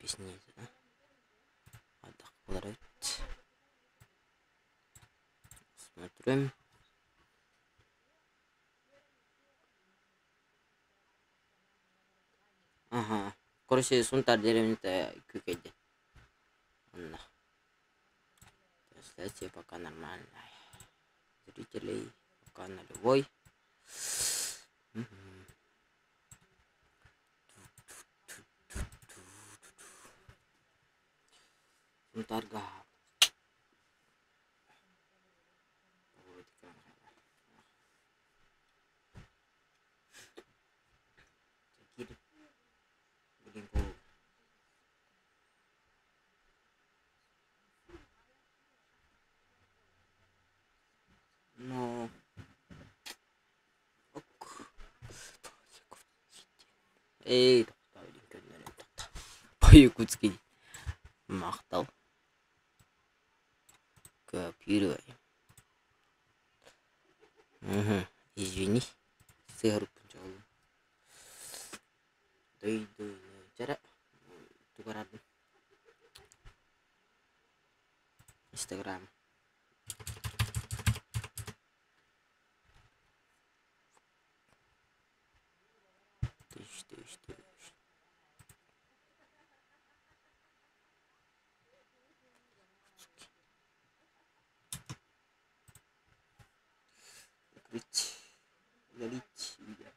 Объясните, да? Хайдах буолар эбит. Смотрим. Ага. Короче, Сунтаар деревнята Күүкэйдэ. Онно. Трансляция пока нормальная. Зрителей пока нулевой. Сунтаарга Но Эй, тохтоо илин көннөрөн тохтоо. По-якутски махтал. Копируем. Угу. Извини. Сыһарыппын чоҕулун. Дойдуну чара тугарардым. Инстаграм. Тыш, тыш, тыш. Закрыть. Удалить видео.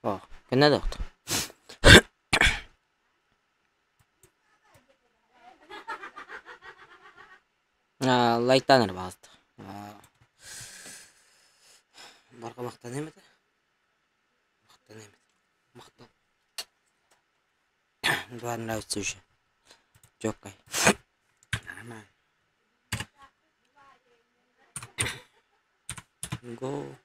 О, кэннэ да Лайтаан эрэ баҕаста. Барҕа махтаныам этэ. Махтаныам этэ. Махтал. Два нравится уже. Чёккай. Нормально. Го.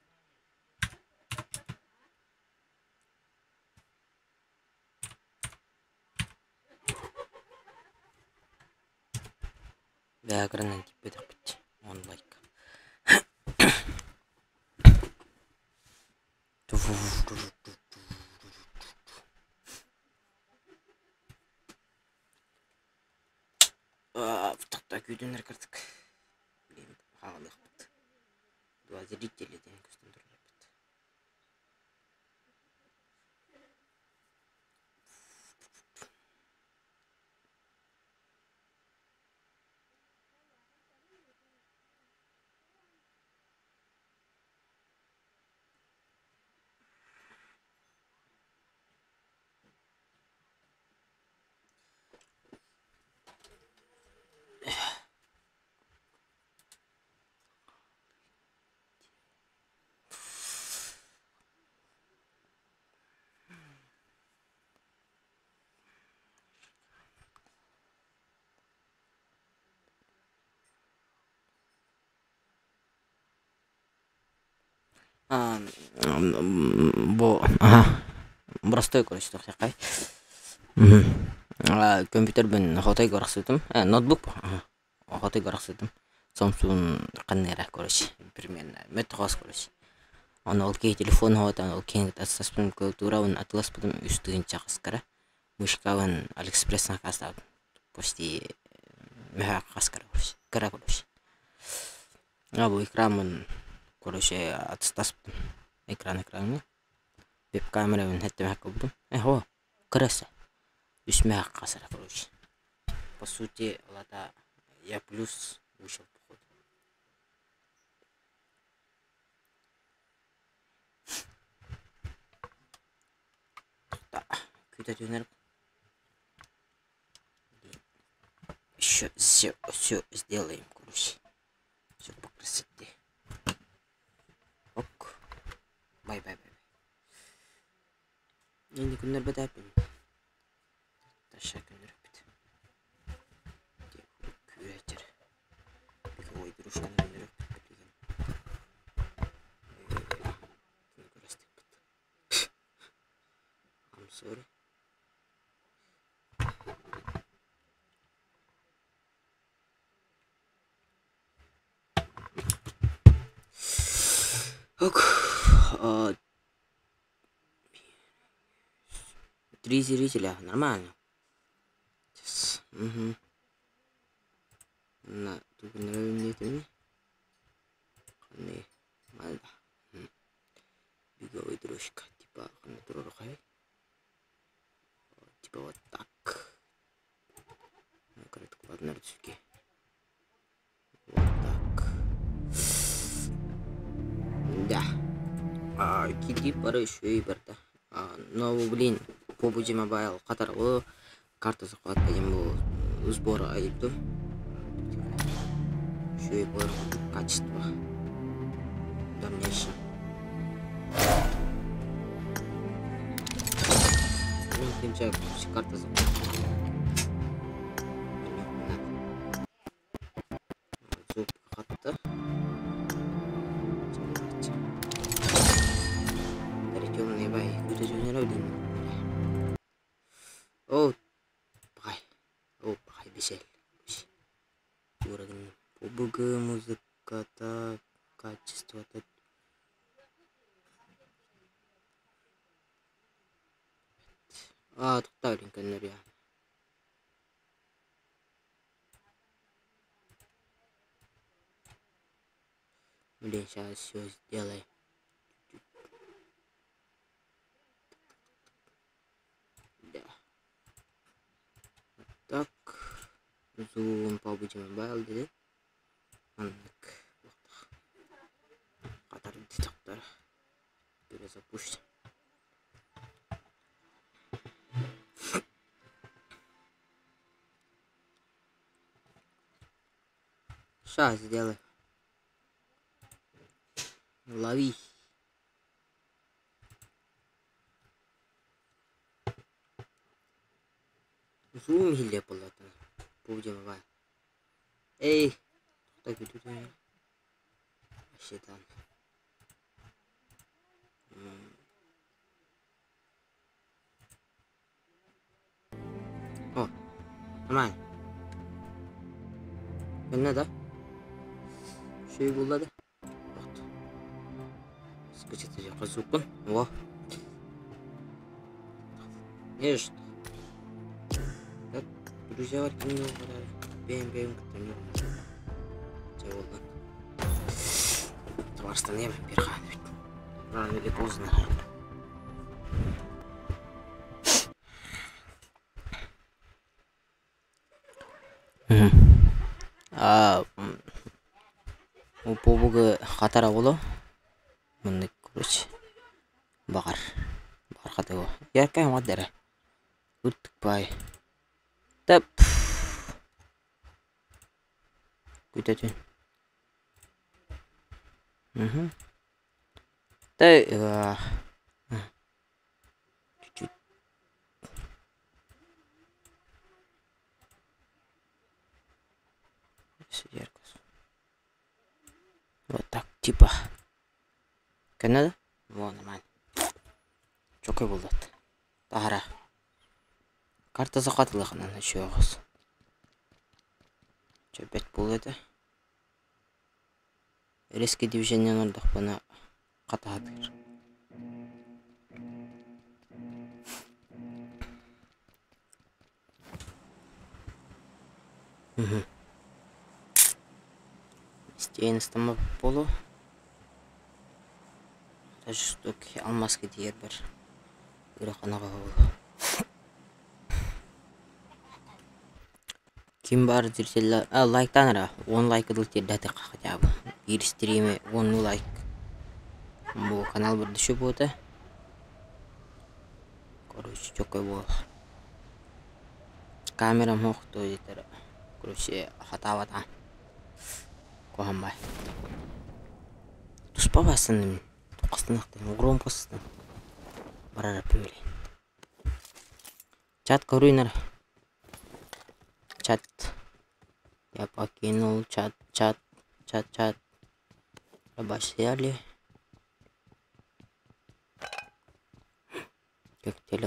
Бэҕэһээ тиийбэтэхпит он лайк Күүтүнэр кырдык блин хаалыахпыт два зрителя диэн көстөн турар эбит Бу простой короче тохтоххай компьютербин хотойго арахсыбытым ноутбук хотойго арахсыбытым Samsung ханна короче примерно мөттөхөс короче Ону ол киһи телефон оһотон ол киһини аттаспытым клавиатурабын атыласпытым үс тыһыынча хаскара мышкабын Алиэкспресстэн аккаастаабытым почти мөһөөх хаскара короче кыра короче А бу экраммын короче аттаспытым экран экраҥҥа веб-камерабын хэттэмэһэ кылбытым э кыраса үс мөһөөх хасара короче по сути ылата я плюс вышел походу Күүтэ түһүнэр еще все все сделаем короче все по красоте ок бай бай бай Инни күннэрбэтээппин Таша күннэрбит Күөтэр Ой дружканы күннэрбит билигин I'm sorry. Ок. Три зрителя, нормально. Сейчас. Угу. На тугуннара Ханны манна. Беговой дорожка. Типа ханна турар Типа вот так. Ладно, Вот так. Да. Киди бары үчүгэй барда. Но, блин, PUBG Mobile хатарабы карта захват диэн бу сбор айыптым. Үчүгэй буолар качество. Дальнейшем. Карта захват. Хатта. Темный бай. О, бай. О, бай, бисел. Уровень PUBG, музыката, качество. А, тут көннөр Блин, сейчас все сделай. Да. Вот так. Zoom PUBG Mobile dedi. Маннык. Катар детектор. Перезапустим. Сейчас сделаю. Лови. Zoom hile yapıldı. PUBG Mobile. Ey. Так kötü Şeytan. О, нормально. Көннө да? Үчүгэй буолла да? Вот. Скачать звукун. О. Не что? Так, друзья, бэм бэм кытта буолла. Табарстаныам бир хаан бит. Рано или поздно. А PUBG хатара боло. Мыннык, короче. Баҕар. Баҕар хатыга. Яркай маддара. Үрдүк бай. Тап. Күтөтүн. Угу. Да, чуть-чуть. Ярко. Вот так, типа. Көннө Во, нормально. Чокой буолла. Тахара. Карта захватылахынан еще оҕус. Чөпет буолла это. Резкий движение ордохпуна хатаһатыыр. Угу. Стейн полу. Жестокий алмазка диэр бар. Ырахан буолу. Ким бар зритель лайктан ара. 10 лайк дыл тирдәте хотя бы. Биир стриме 10 лайк. Бу канал бир düşүп буота. Короче, чокой буол. Камерам хохто етер. Короче, хатавата. Кохамбай. Туспа басын. Тукастынакты. Громкостын. Барара пүле. Чат көрүйнер. Чат. Я покинул чат, чат, чат, чат. Рабашияли. Коктейль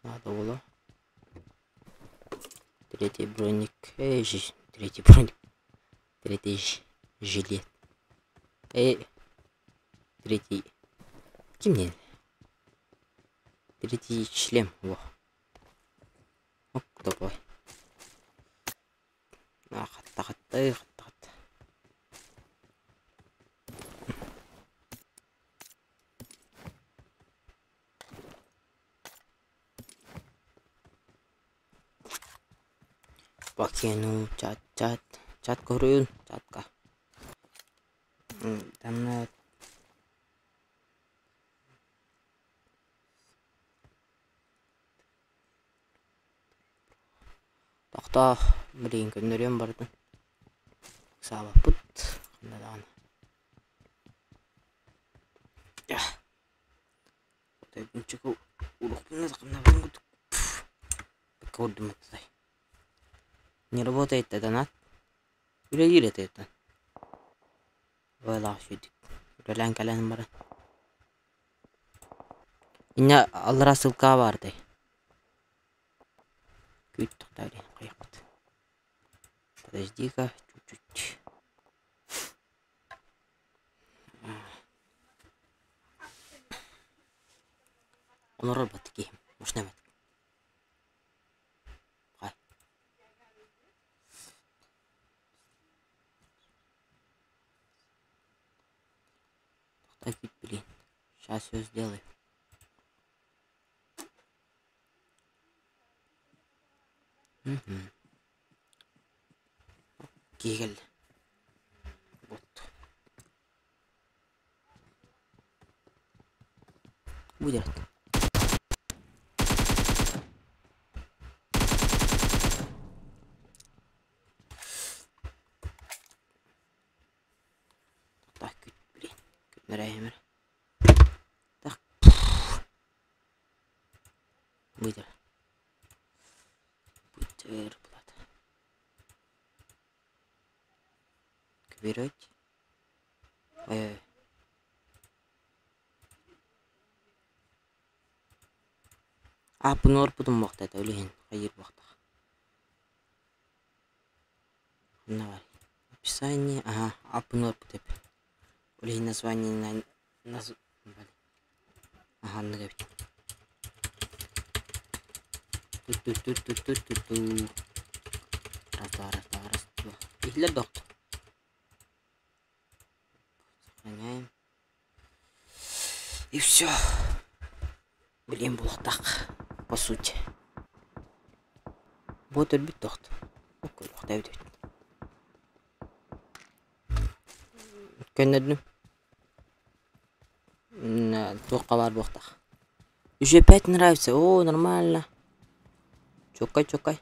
Надо было. Третий броник. Эй, третий броник. Третий жилет. Эй, третий. Ким не? Третий шлем. Во. Оп, топой. Хатта хатта хатта хатта. Покину чат чат чат көрүн чатка. Тамна Тохтоо, билигин көннөрүөм барытын. Ыксаабаппыт ханна даҕаны. Не работает донат. Үлэлиир этэ оттон. Байлаах сүүрдүк. Үлэлээн кэлэн баран. Инньэ аллараа ссылка баардай. Күүт тохтоо диэн хайахпыт. Подожди-ка чуть-чуть. Олорор бат киһим. Можно эбит. Хай. Тохтоо күүт блин. Сейчас все сделаю. Мгм. Киһи кэллэ. Вот. Будет. Так, блин. Күтнэрээһимэр. Так. Выдер. Бутерброд. Кбирать. Ой-ой. Ааппын уорбутум буохтаата үлэһин хайыыр буохтаах. Ханна баарый? Описание. Аһа, ааппын уорбут эбит. Ол иһин название наз... Аһа, оннук эбит. Ту-ту-ту-ту-ту-ту-ту. Раз, два, раз, два, раз, два. Иһиллэр да охто. Сохраняем. И все. Блин, булуохтаах. По сути. Бот өлбүт тохт. Көрүөхтээбит эбит. Көннөрдүм. Туохха баар буохтаах. Еще опять нравится. О, нормально. Чокай, чокай.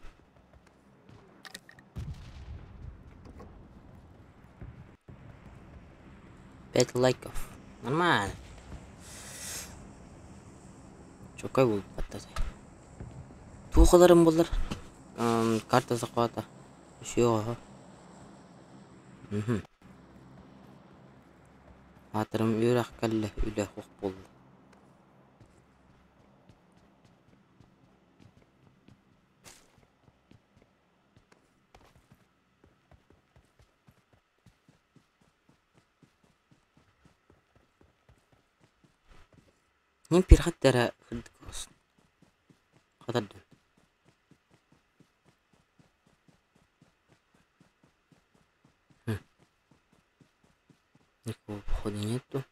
Пять лайков. Нормально. Чокай буолбатта. Туох ыларым буоллар? Карта захвата. Еще. Мгм. Аатырым үөрэх кэллэ, үлэ ох буолла. Мин пирхаттара хатардым. Никакого походу нету.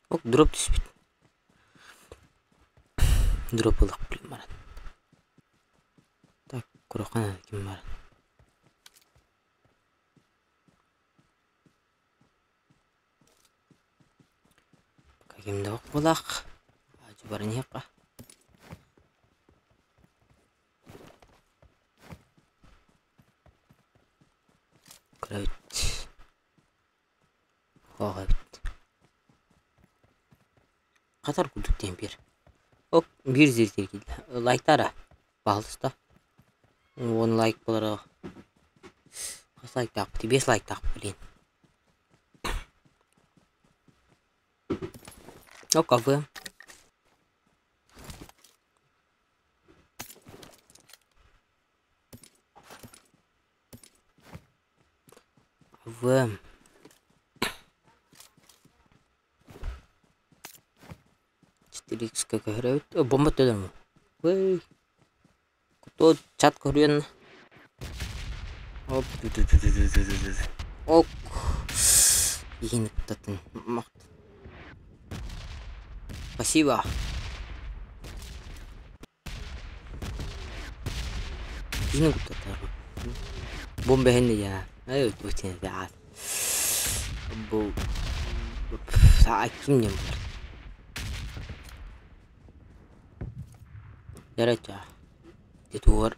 Ок, дроп түспүт. Дроп ылах блин баран. Так, курахан ким баран. Ким да булах. Баран иһиэххэ. Көрөбүт. Хоох эбит. Хатар курдук диэн биэр. Оп, биир зритель киирдэ. Лайктара. Пожалуйста. Уон лайк буолара. Хас лайктаах? Биэс лайктаах, блин. Ок, АВМ. АВМ. 4X көһөрөбүт. Бомба төлөрмө. Вэй. Куту чат көрүөн. Оп. Ок. Иһин ыттатын. Спасибо. Иһин куттатар. Бомба иһин я. Ай, Бу ким диэн буолар? Дәрәчә. Титуор.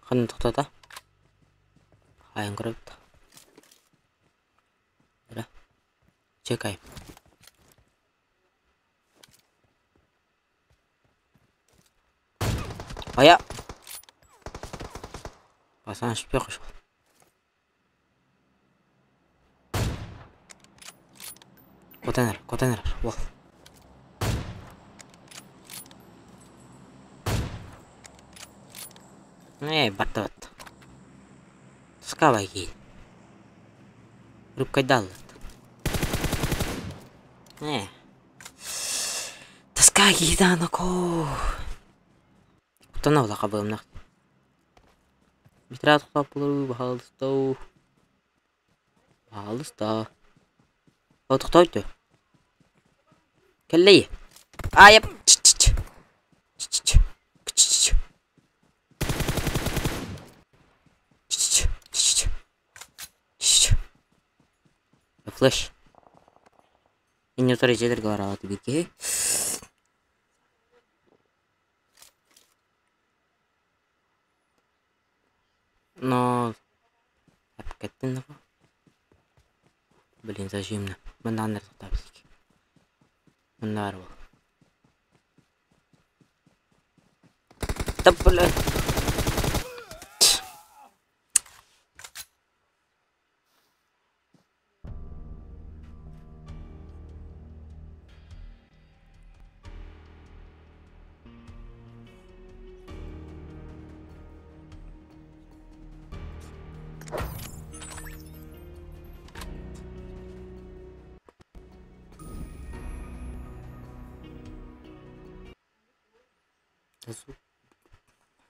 Ханна тохтоото? Хаайан көрөбүт. Эрэ. Чекай. Хайа? Пасан шпех. Кутан эрэр, кутан эрэр, уол. Ээ, барда барда. Тоскаабай киһи. Рыбкайдааллар. Ээ. Тоска киһи даҕаны коо. Куттана улаха быһымнах. Метрат тохтооппуларыы, баһаалыста. Баһаалыста. О, тохтоойто. Кэллэй. Аайап. Ч-ч-ч. Ч-ч-ч. Ч-ч-ч. Ч-ч-ч. Ч-ч-ч. Ч-ч. Флеш. Инньэ дьиэлэргэ бараабат биир киһи. Но эпкеттин Блин, зажимно. Манна тохтообут. Манна баар буол. Да блин.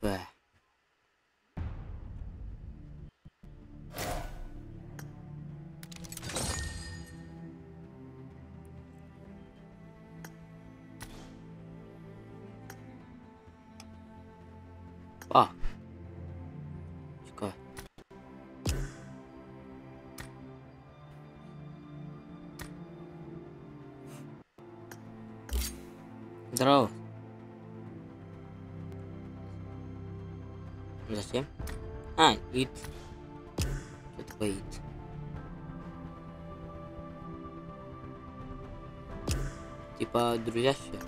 Бэ. А. Чекай. Здорово. Зачем? А, ит. Что такое ит? Типа друзья все?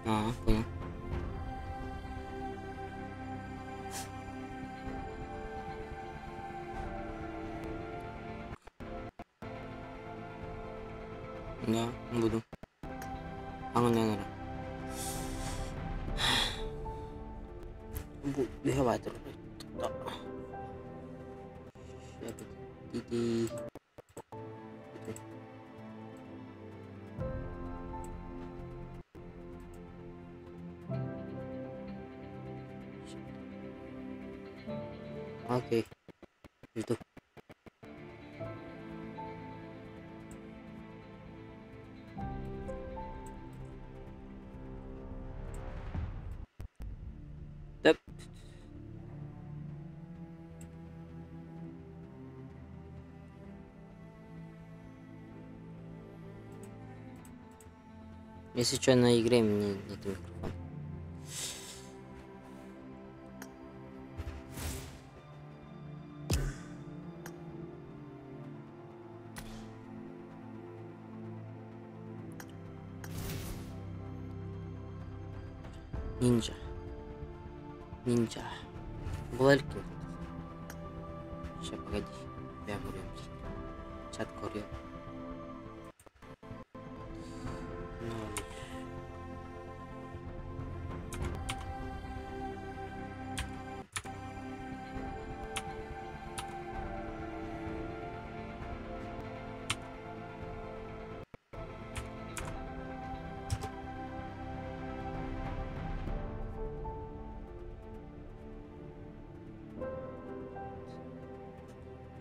А, понял. Да, буду. Аҥын Бу үһэ Ити Окей. Жду. Төп. Если что, на игре мне нет микрофон. Ниндзя. Ниндзя. Була иликкин. Ща, погоди. Бэйэм көрүөм. Чат көрүөм. Ноль.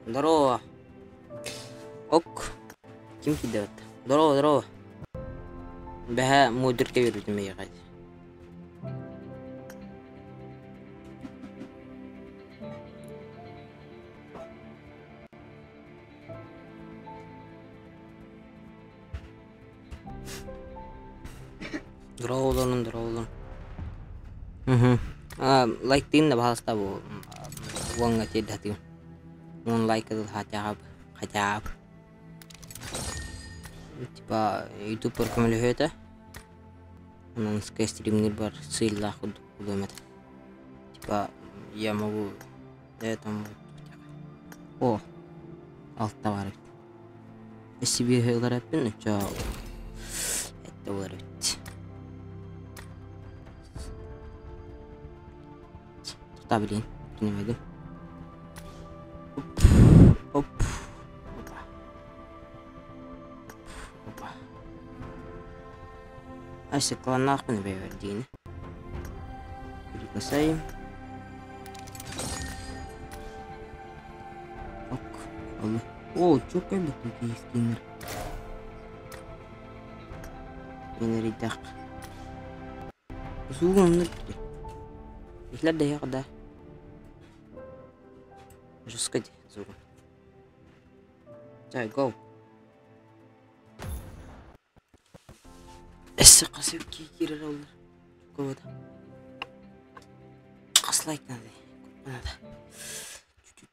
Здорово. Ок. Ким кидает? Здорово, здорово. Бэһэ мудырка бербитим эйиэхэ. Дорооболорун, дорооболорун. Мгм. А, лайктыын да баһаалыста бу уоҥҥа тиэрдэ Уон лайк хотя бы, хотя бы. Типа ютубер көмөлөһүө этэ. Онон стримнирбар сыыллаах курдук буолуом этэ. Типа я могу этому О, алта баар эбит. Сибиэһи ылар эппин, оччо этте буолар эбит. Тута билин, кинемегин. Оп, оп, опа. Опа. Ася кланнаахпын бэйэбэр диини. Приглашаем. Ок, алло. О, чё кэлбит киһискиннэр. Мен эрийдэх. Суугун оннук Иһлэр да иһэх да. Жестко ди звугун. Чай, go. Эссе хас киирэр оллар. Кого-то. Хас лайк надо. Надо. Чуть-чуть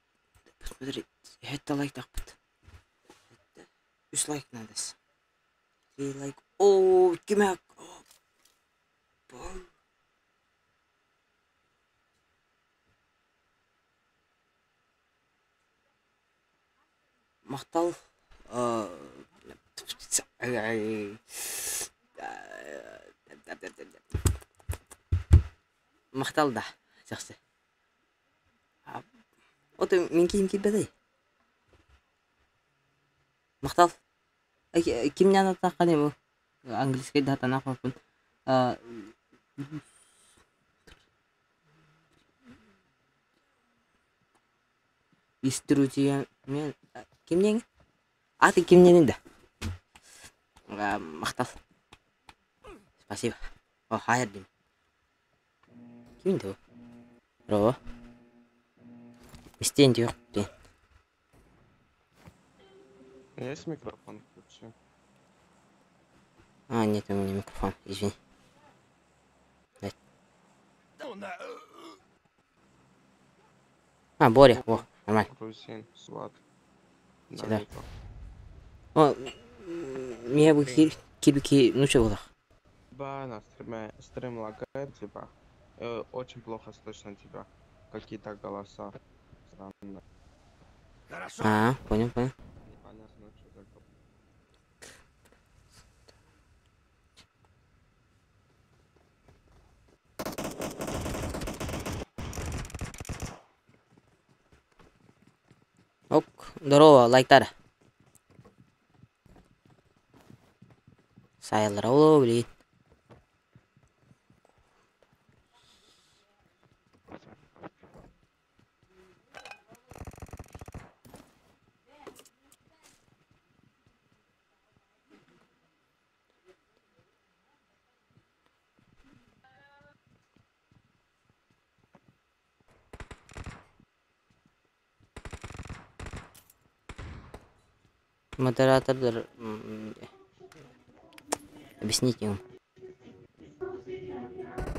посмотреть. Это лайк тахпыт. Үс лайк надо. Три лайк. О, кимэк. Махтал. Махтал да, чахчы. Ото мин киһим киирбэтэй. Махтал. Кимнээн аттааххыный бу? Английскай да сатанаах Иструтия кимниэҥ? Ааты кимниэний да? Махтал. Спасибо. О, хайыр дим. Кимин да бу? Браво. Истиэн диэх диэн. Есть микрофон включи. А, нет, у меня микрофон, извини. Дай. А, Боря, во, нормально. Грузин, Сват. Сюда. Далеко. О, меня бы кибики, ну что было? Ба, на стриме, стрим лагает, типа. Очень плохо слышно тебя. Какие-то голоса. Странно. А, понял, понял. Непонятно, что за гол- Ок, здорово, лайктар. Сайыллара олоо, блин. Модератор, объясните им.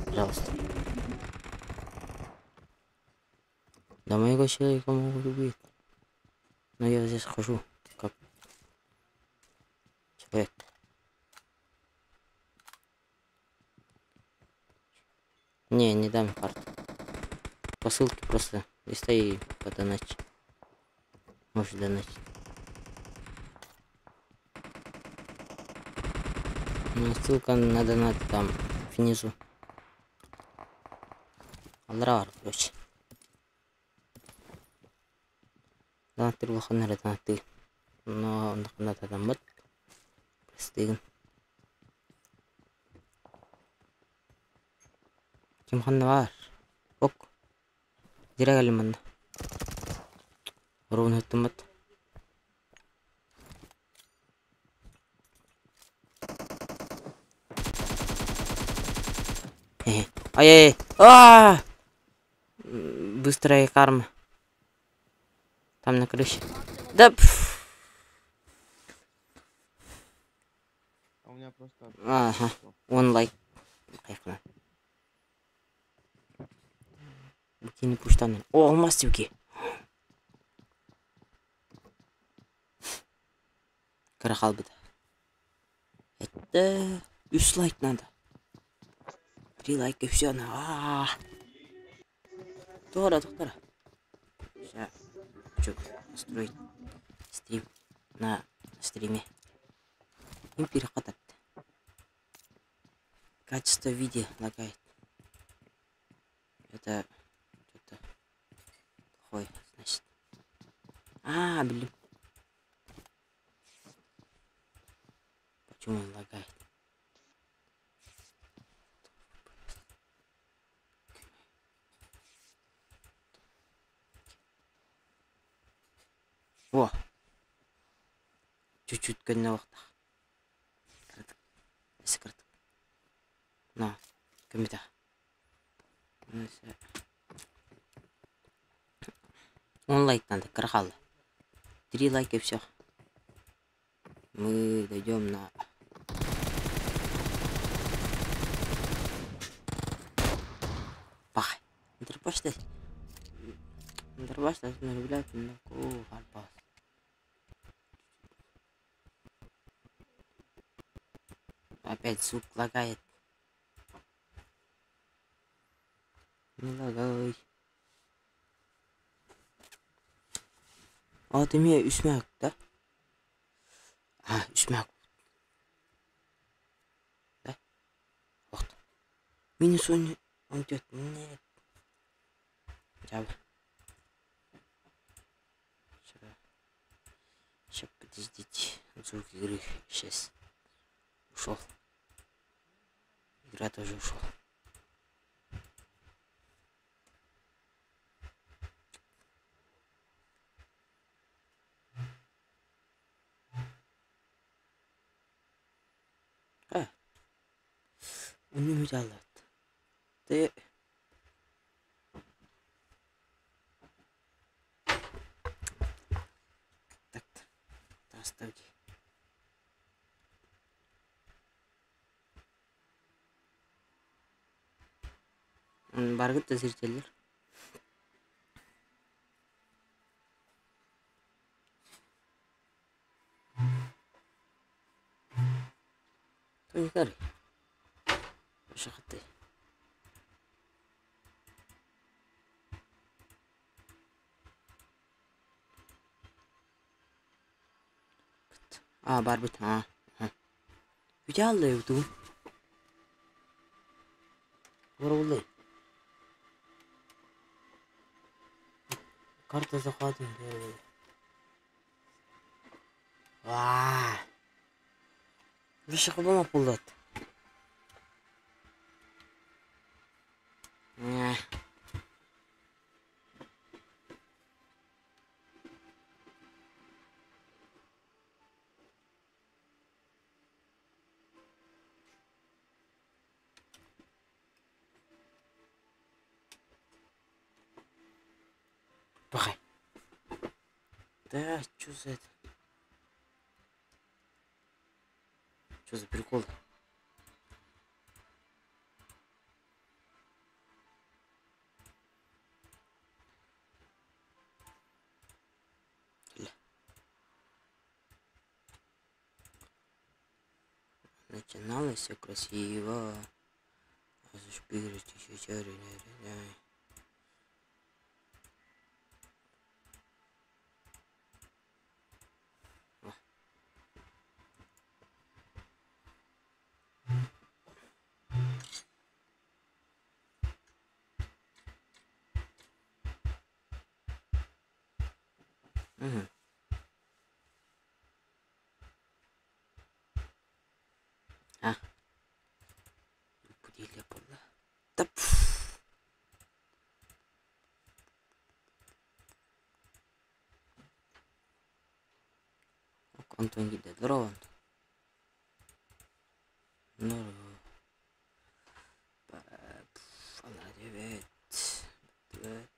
Пожалуйста. Да моего человека могут убить. Но я здесь хожу, как человек. Не, не дам карту. По ссылке просто листай и подонать. Можешь донатить. Ну, ссылка на донат там внизу. Аллара короче. Донаттыр улахан эрэ донаттыы. Но онно татаммыт. Простыгын. Ким ханна баар? Ок. Дирэ кэллим манна. Оруун ыһыттыммыт. Ай-ай! А! Быстрая карма. Там на крыше. Да пф. А у меня просто... Ага. Он лайк. Кайфно. Букини пуштан. О, алмаз тюки. Кыра хаалбыта. Это үс лайк надо. Три лайка и все. На. Тора, доктора. Сейчас хочу настроить стрим на стриме. Им перехватать. Качество видео лагает. Это что-то плохое, значит. А, блин. Почему он лагает? О! Чуть-чуть көннө Кыратык. Өссө кыратык. На, көмүтэ. Он лайк надо, кыра хаалла. Три лайка и все. Мы дойдем на... Пахай. Интерпошта. Интерпошта, Опять звук лагает. Не лагай. А, ты мне үс мөк, да? А, үс мөк. Да? Вот. Минус он, он идет. Нет. Хотя бы. Сейчас, подождите. Звук игры сейчас ушел. Игра тоже ушел. А. Үнү алат. Ты так оставьте. Баргыт да зрительдер. Тоникар. Шахты. А, барбыт. А. Үтэ ту. Воровлы. Карта захвата. Ва. Выше кубама пулдат. Пахай. Да, что за это? Что за прикол? Начиналось все красиво. Мгм. А. Бу буолла. Да Антон киирдэ. Здорово, Антон. Здорово. Привет. Привет.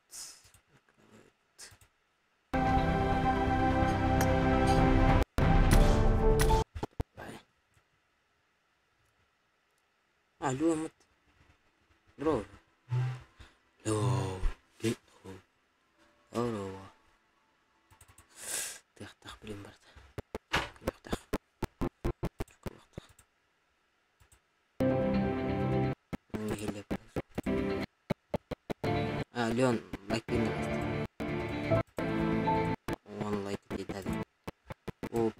Привет. Алло, мат. Здорово. Здорово. Тыахтах билим барда. Кыахтах. Кыахтах. А, Леон, лайк берме. Он лайк деді. Оп.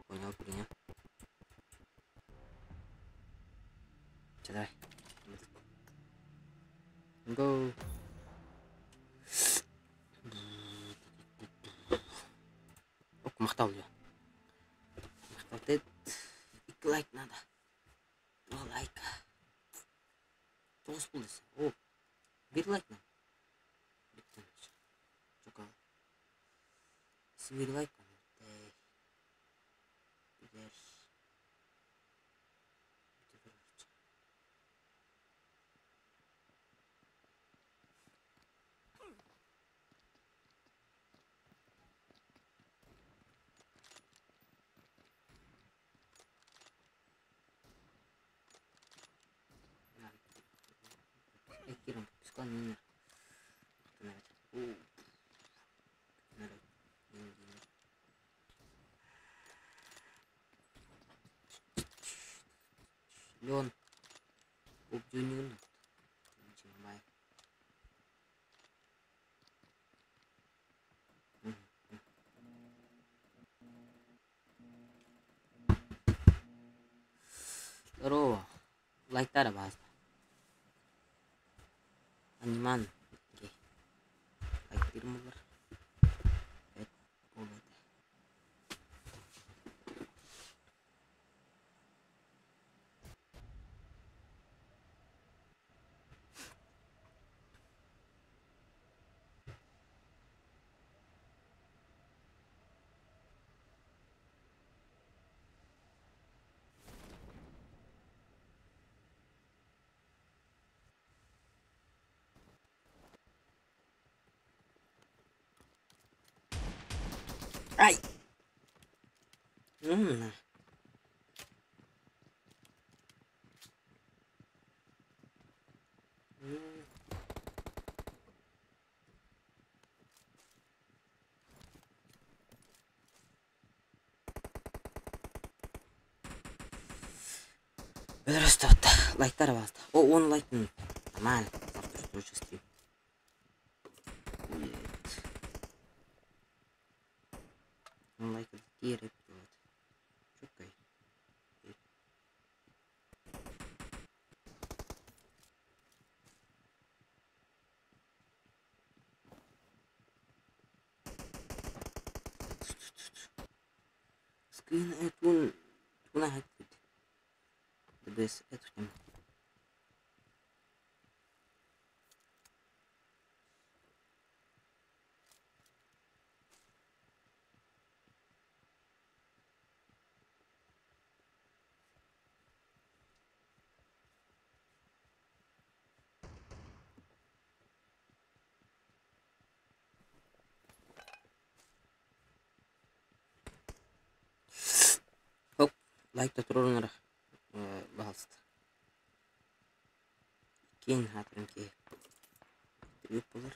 Понял, принял. Чэ, давай. Go. Ок, махтал, Леон. Махтал дед. Икки лайк надо. Два лайка. Тоҕус буолла. О, биир лайк надо. Бүттэн. Чока. Биир лайк. Бүтэр. Бүтэр. Леон, Убдюнюн, Бай. Здорово. Лайктара бааста. Аниман. Лайктырым булар. Эт болот. Ай! М. Өлөрөстө лайктар басты. О, он лайк. Нормально. Завтра тоже стрим. Будет. Он лайк терет. Чукай. Скрин этун туна хакит. The best эту. Хоп, лайк турунар баалыста. Киин хаатырын ки. Түбүк болар.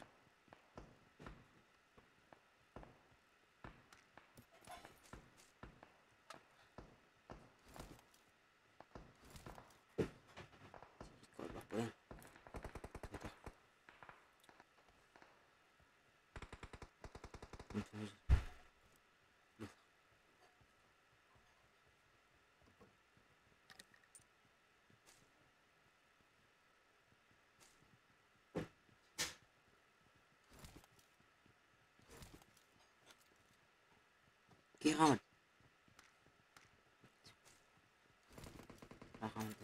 Киһи хаамар. Хаамар.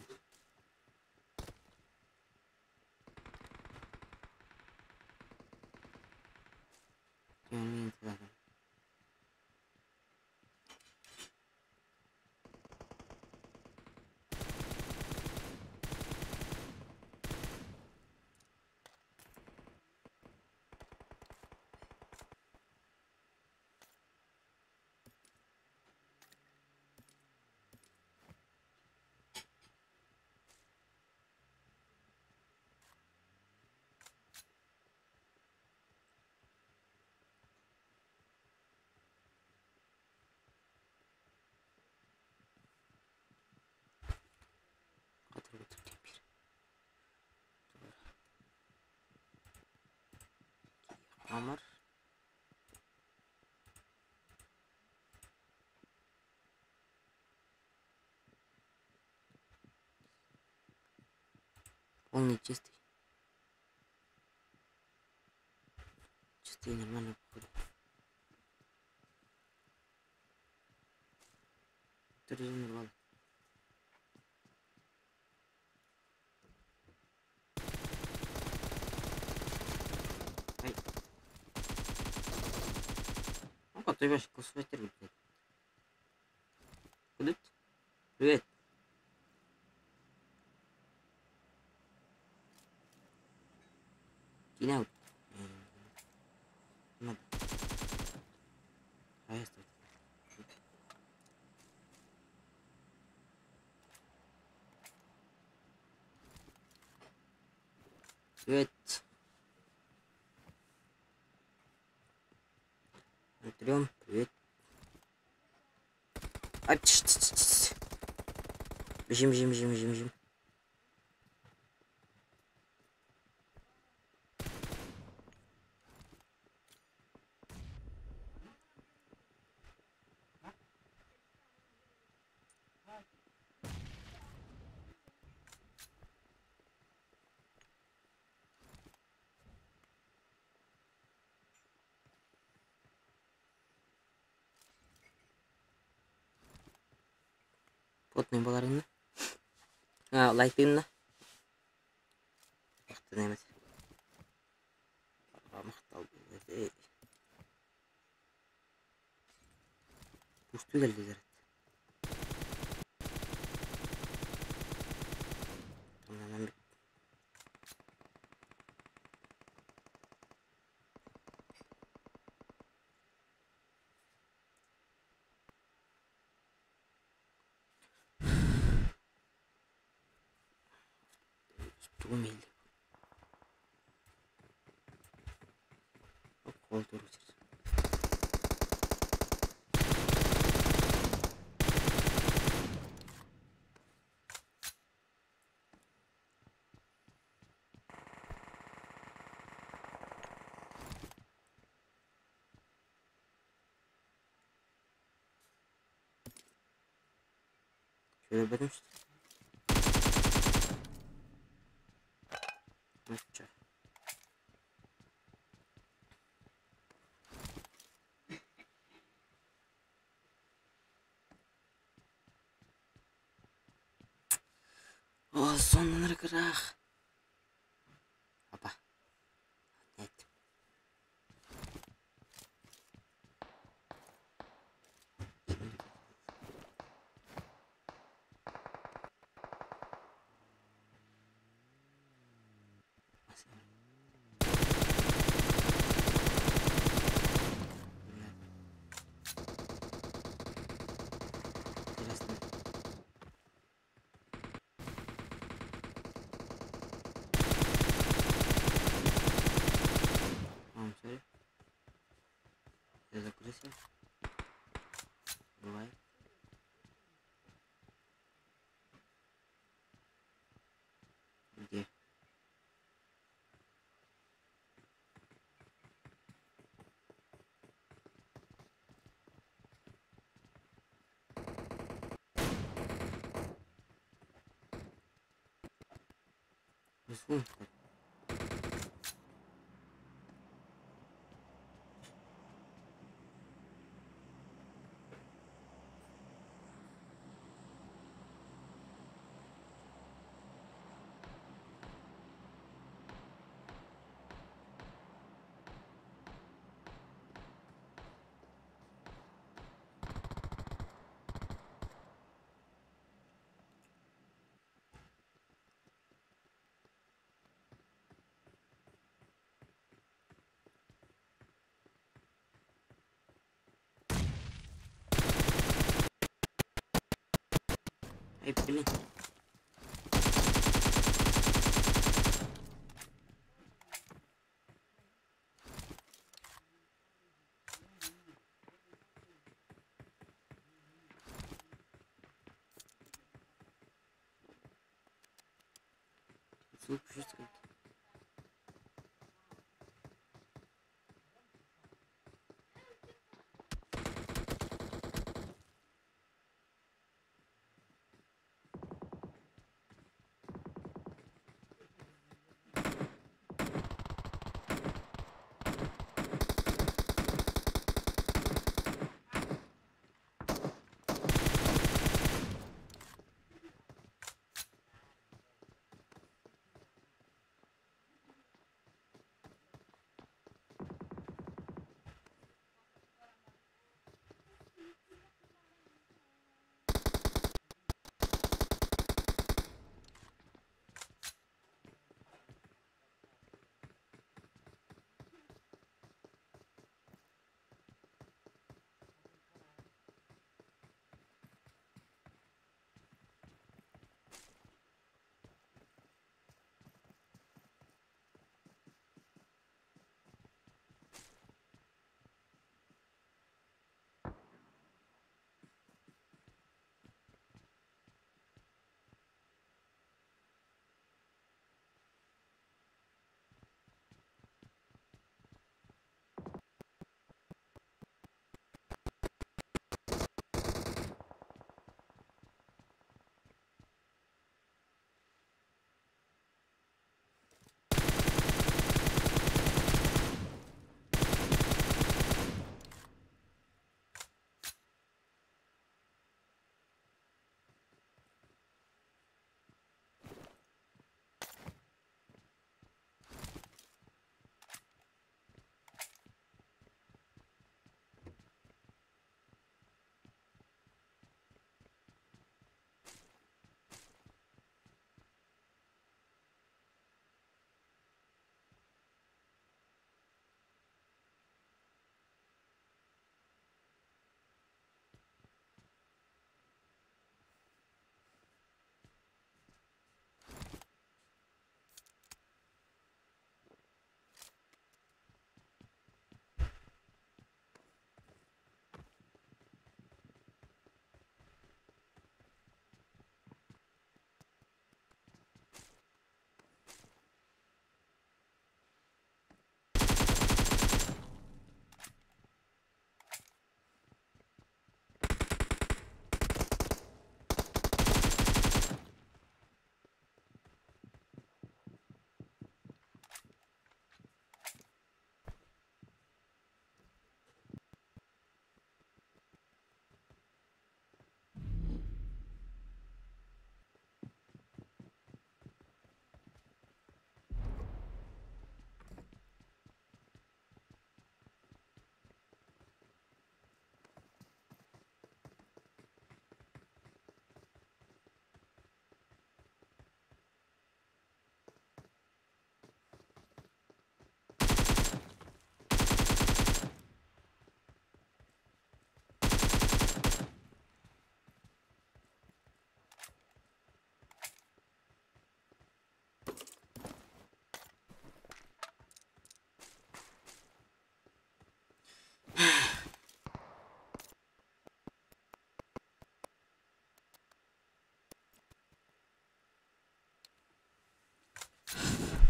Амар. Полный чистый. Чистый нормально походу. Туризм. Ай. Ну-ка, ты вообще кусветер, блядь. Куда ты? Привет. Кинь. Надо. А я стою. Привет. Трем, привет. А, бежим, бежим, бежим, бежим, бежим. Плотный баларына. А, лайктыйна. Мактан эмес. Мактал. Пустую келди. Тугум. Şöyle benim işte. О, соннан кырах. Опа. Нет. Интересно. I'm sorry. Я закрылся. Бывает. Где? Звук. Эй, блин. Звук чувствует.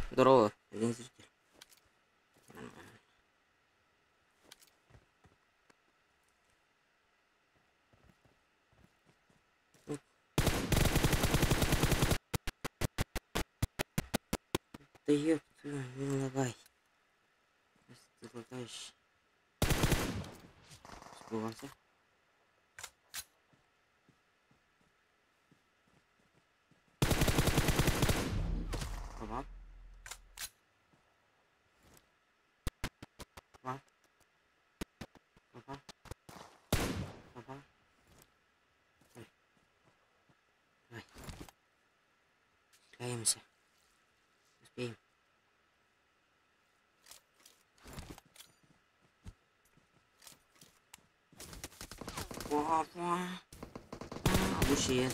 Здорово, один зритель. Да ёб твою, не лагай. Ты лагаешь. Испугался. Tamam. Tamam. Tamam. Tamam. Давай. Давай. Справимся. Успеем. Папа. Лучше я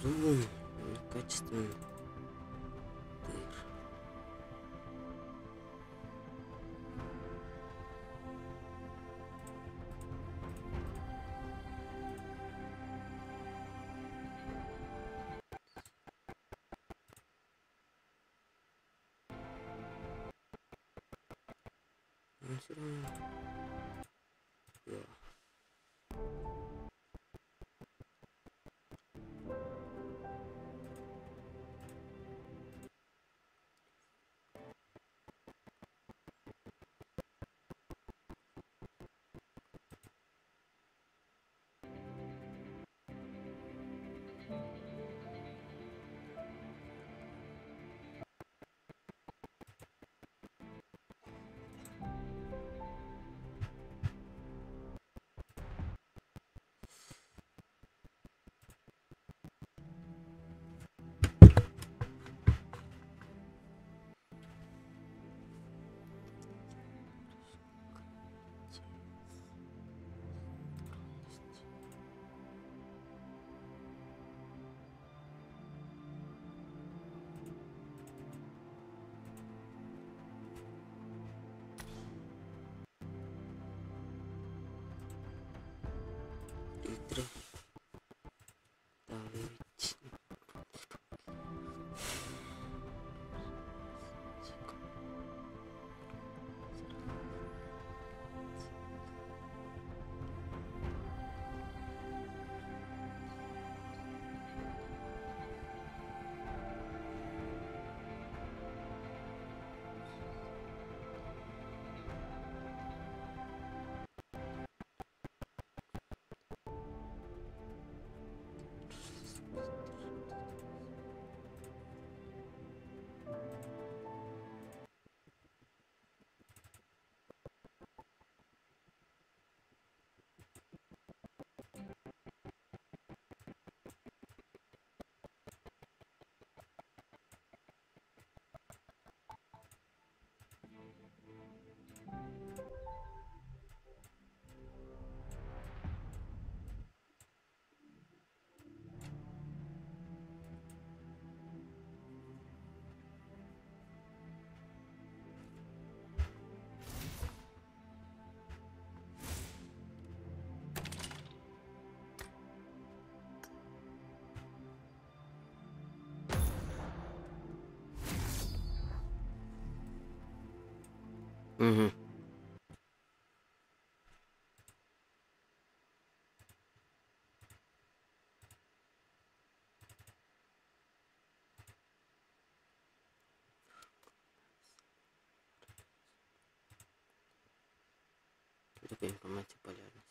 Зум, качественный. Все равно. Фильтры. Давить. Угу. Такая информация полярность.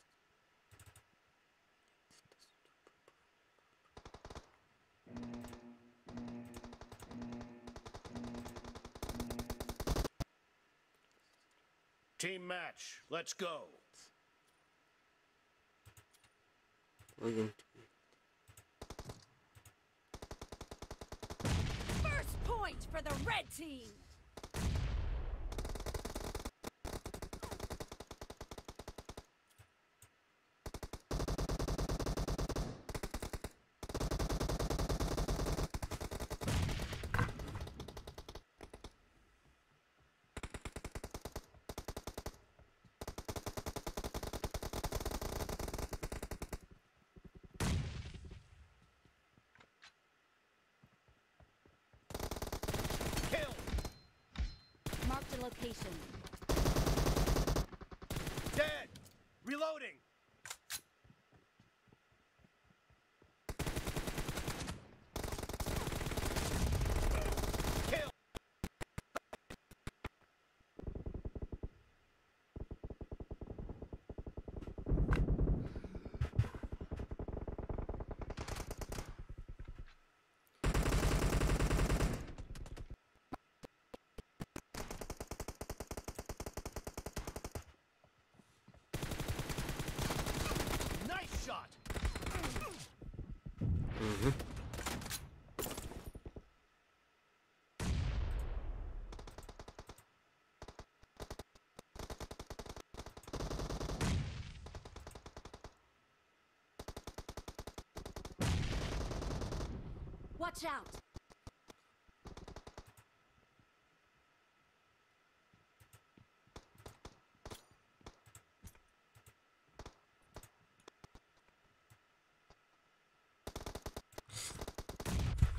Team match. Let's go. Логин. First point for the red team. location. Dead. Reloading. Kill. Nice shot. Мгм. Watch out!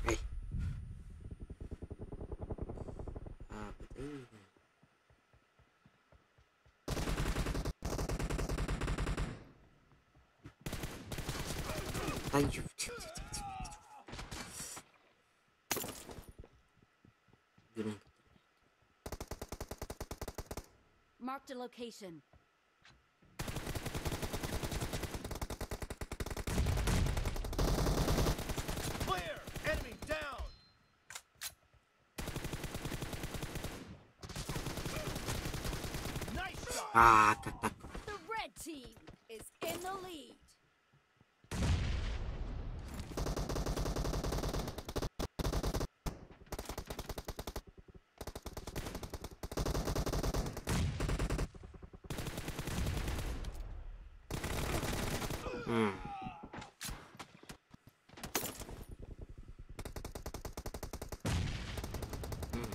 Эй. А, блин. Да ё- Блин. Marked a location. Clear. Enemy down. Nice shot. А, как так? The red team is in the lead. М. М.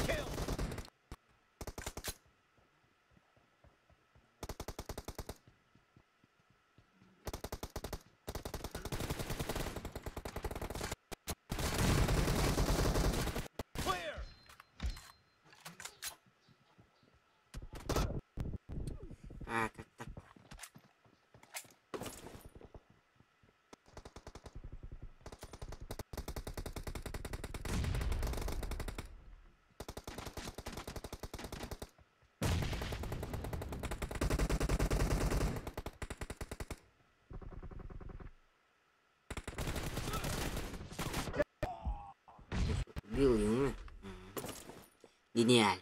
Kill. Clear. А, как так? Ну что, убил и умер? Мгм. Гениально.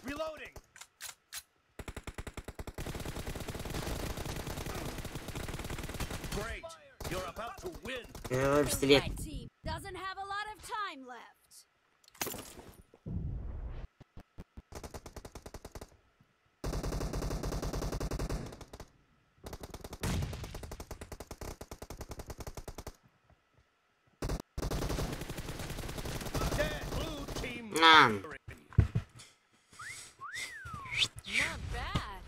Reloading. Great. You're about to win. Э, The Пистолет. red team doesn't have a lot of time left. Dead. Blue team. На. victory. Not bad.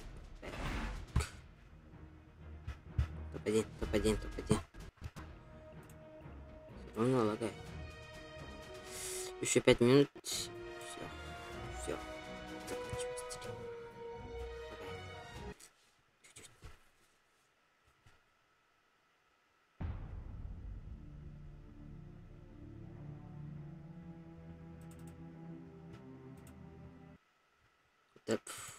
Топ-1, топ-1, топ-1. Все равно лагает. Еще 5 минут. Все. Все. Заканчиваем стрим. Лагает. Чуть-чуть. Да, пф.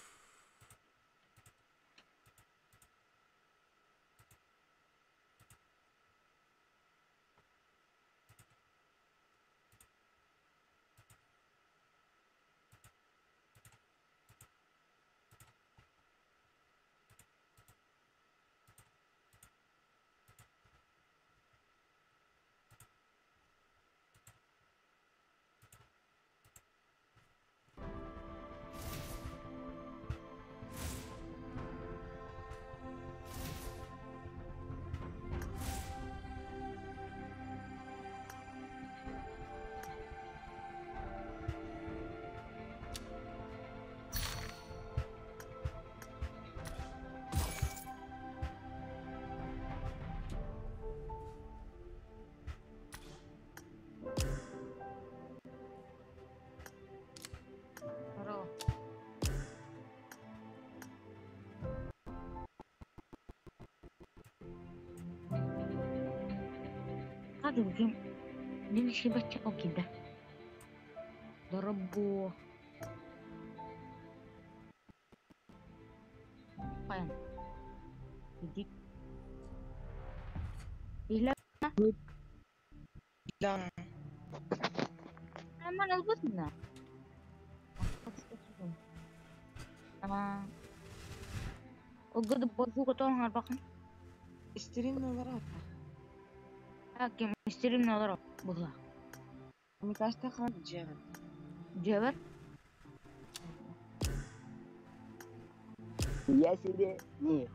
Дорогу. Да. Стрим olarak. Мне кажется, хорошо. Я себе не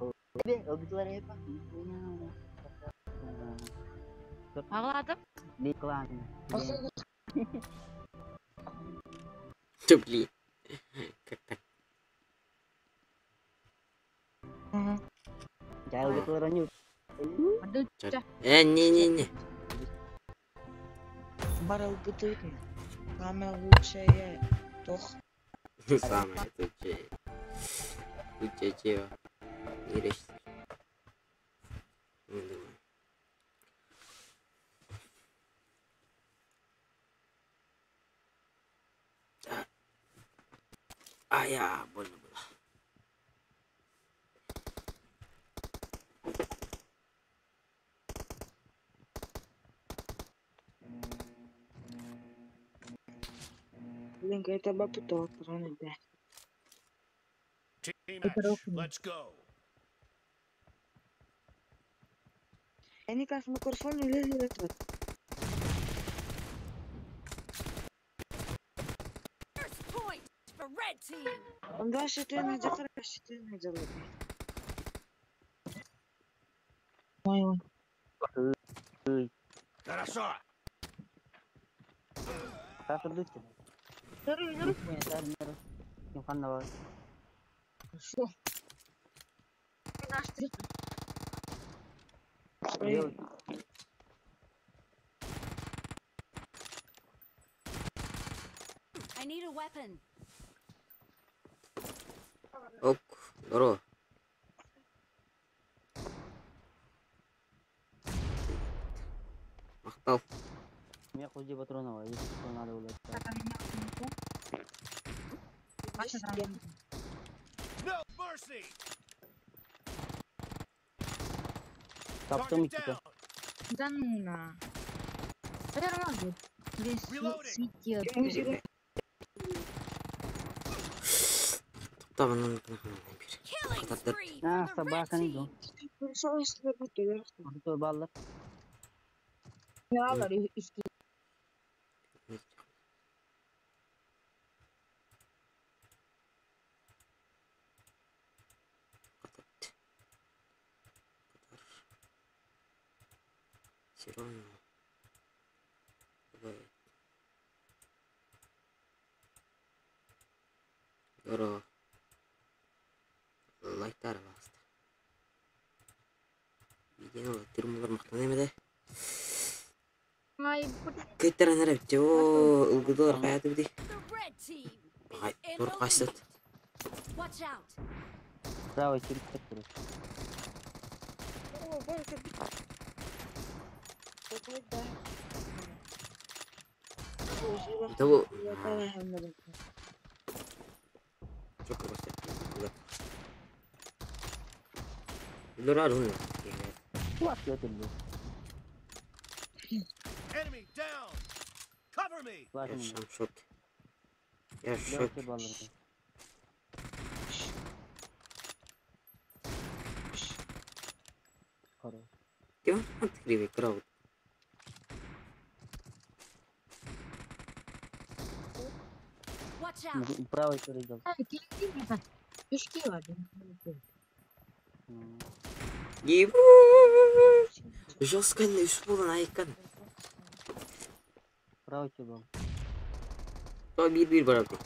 Ты, блин. Как так? Не-не-не. Самое лучшее. Тох. Самое лучшее. Лучшее чего? Не речь. Не думаю. А я больно было. Блин, это бабу да. Team match. Let's go. Я никак микрофон не лезет этот. First point for red team. Он дальше ты на ты на делает. Хорошо. I need a weapon. Ок, здорово. Махтал. У меня худи патронов, если что надо было. No mercy. Таптым Target иккитэ. down. Да ну на. Это нормально. Топтап, Killing Хатар. spree А, for the red собака не team. Хорошо, если работаю. Орто баллар. Все равно. Бывает. Здорово. Лайктар басты. Видеоны лайктар мақтан емеді. Кыттар анара бітті. О, ылгыдылар қаяты біді. The red team is Ай, in тур the қайсыт. lead. Watch out. Правый через короче. О, Ванька, Какой да. Да бұл... Я Çok басты. Лора руна. Флаг я люблю. Enemy down. Cover me. Флаг Я не сам в шоке. Я в шоке. баллар. Хорош. Кем открыли крауд? Watch out. Правый через дал. Ебу! Жестко не успела на икон. Правый был. То бир-бир барабы.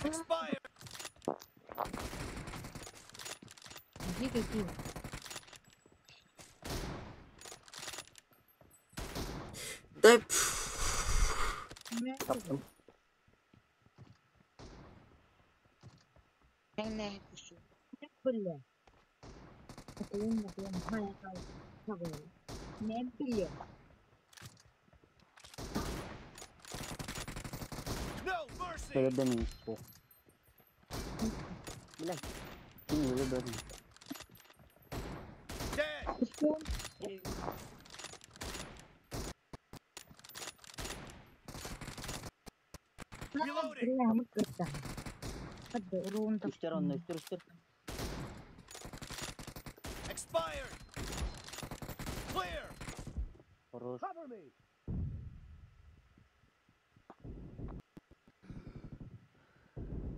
Expired. Да Таптым. Не, пишу. Бля. Ne bileyim. No mercy. Өлөрдө мин суох. Бля. Ким өлөрдө? Dead. Reloading. Үстер онно, үстер, үстер. Expired. Clear. Хорош. Cover me.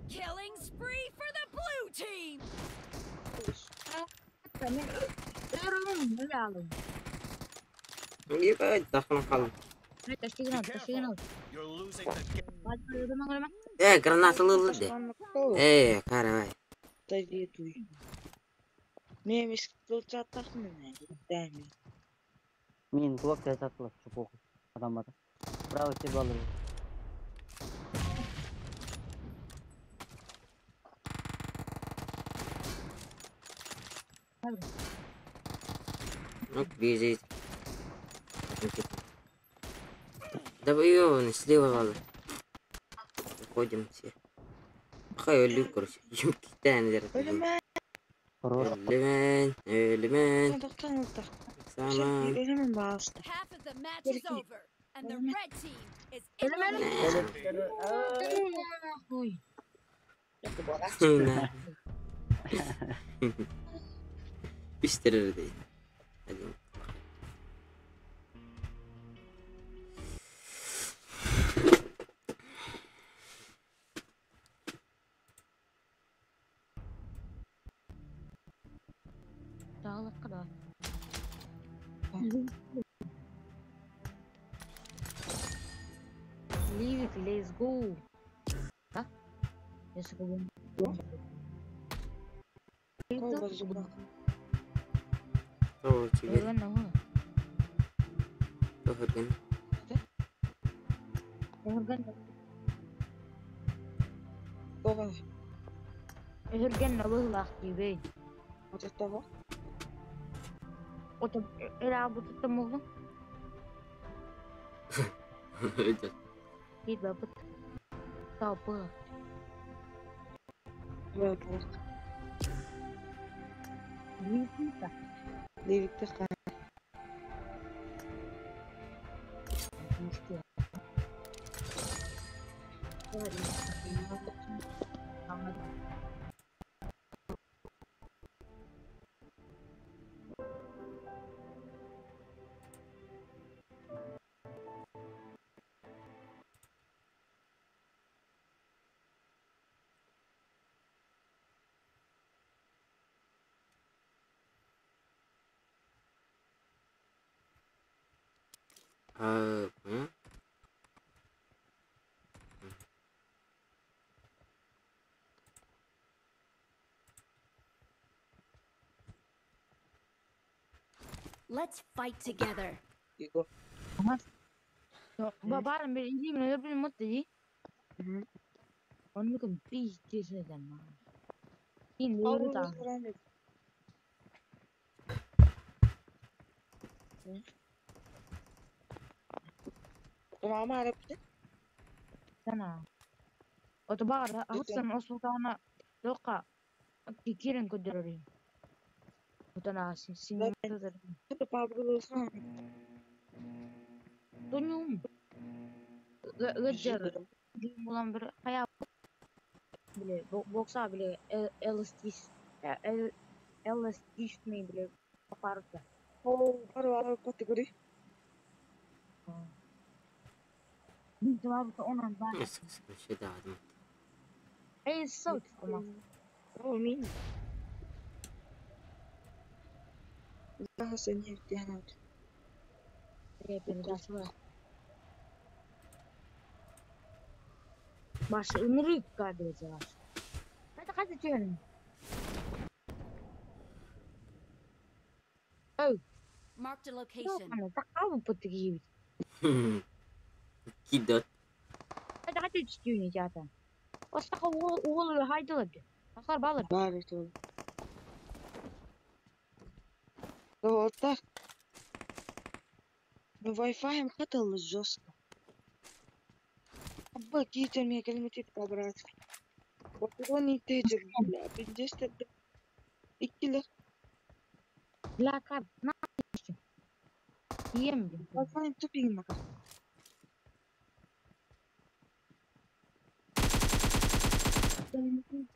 Killing spree for the blue team. Ебать, дахлан қалдым. Be careful. You're losing the game. Граната ылды. Каравай. Советуй. Мен дэми. Мин кулак тәсаттылар, чупок. Адам бар. Право сир балыр. Ну, бежит. Да ёбаный, слева валы. Уходим все. Хай өлүү, короче. Китән дер. Өлемен. Хорош. Өлемен, өлемен. Тоқтан ұлттық. Саман. Өлемен бағышты. Half of the match is over, and the red team is in the lead. Үстерер дейт. Один. Leave it, let's go. Да? Если бы О, тебе. Тоһыргын. Өһүргэн быһылаах диибин. Ото эраа бутуттан буоллун. Биир бапыт. Таапы. А, понял? Let's fight together. Бабарым бир илиимин өлөрбүн мутта дии. Оннукун пиздец этем. Ин өлөрү таҕын. Сана. Ото баар ахсан осултаана тоққа кирен көдөрөрүм. Отана син Тонюм. Гыджар булан бир хая биле бокса биле LSD LSD биле апарда. Онан бар. Вообще да. Эй, сот. Баш ынырык кадр баш. Қайда қайда түн? Оу, Marked a location. ана таққабы пытты кийбит. Кидот. Қайда қайда түстүүнү жата. Остақа уол хайдылып. Ахар балыр. Вот так. Ну, Wi-Fi хатыл жестко. Абба киитер мне кэлмити по-братски. Патроны тежик, бля, пиздец тогда. Иккилер. Бля, кап, на Ем. Wi-Fi тупик макар.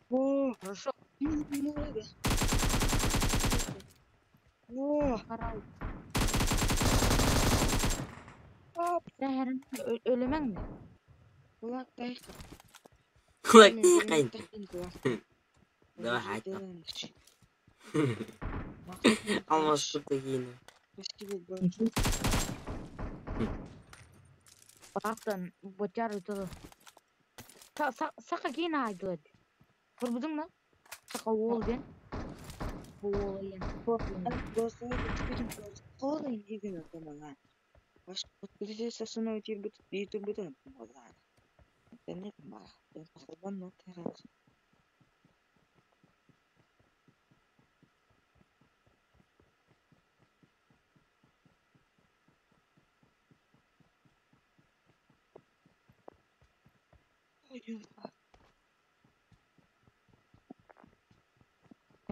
О, Хорошо. много. О, Карал. пап, Өлемең mi? кулак тайка. Кулак тайка. Давай, хайта. Алмаз курдук кийинип. Спасибо большое. Бактан ботяр өтөлө. Сака кийин айтылат. Көрбүдүң да? Сака уол ден. Уол ен.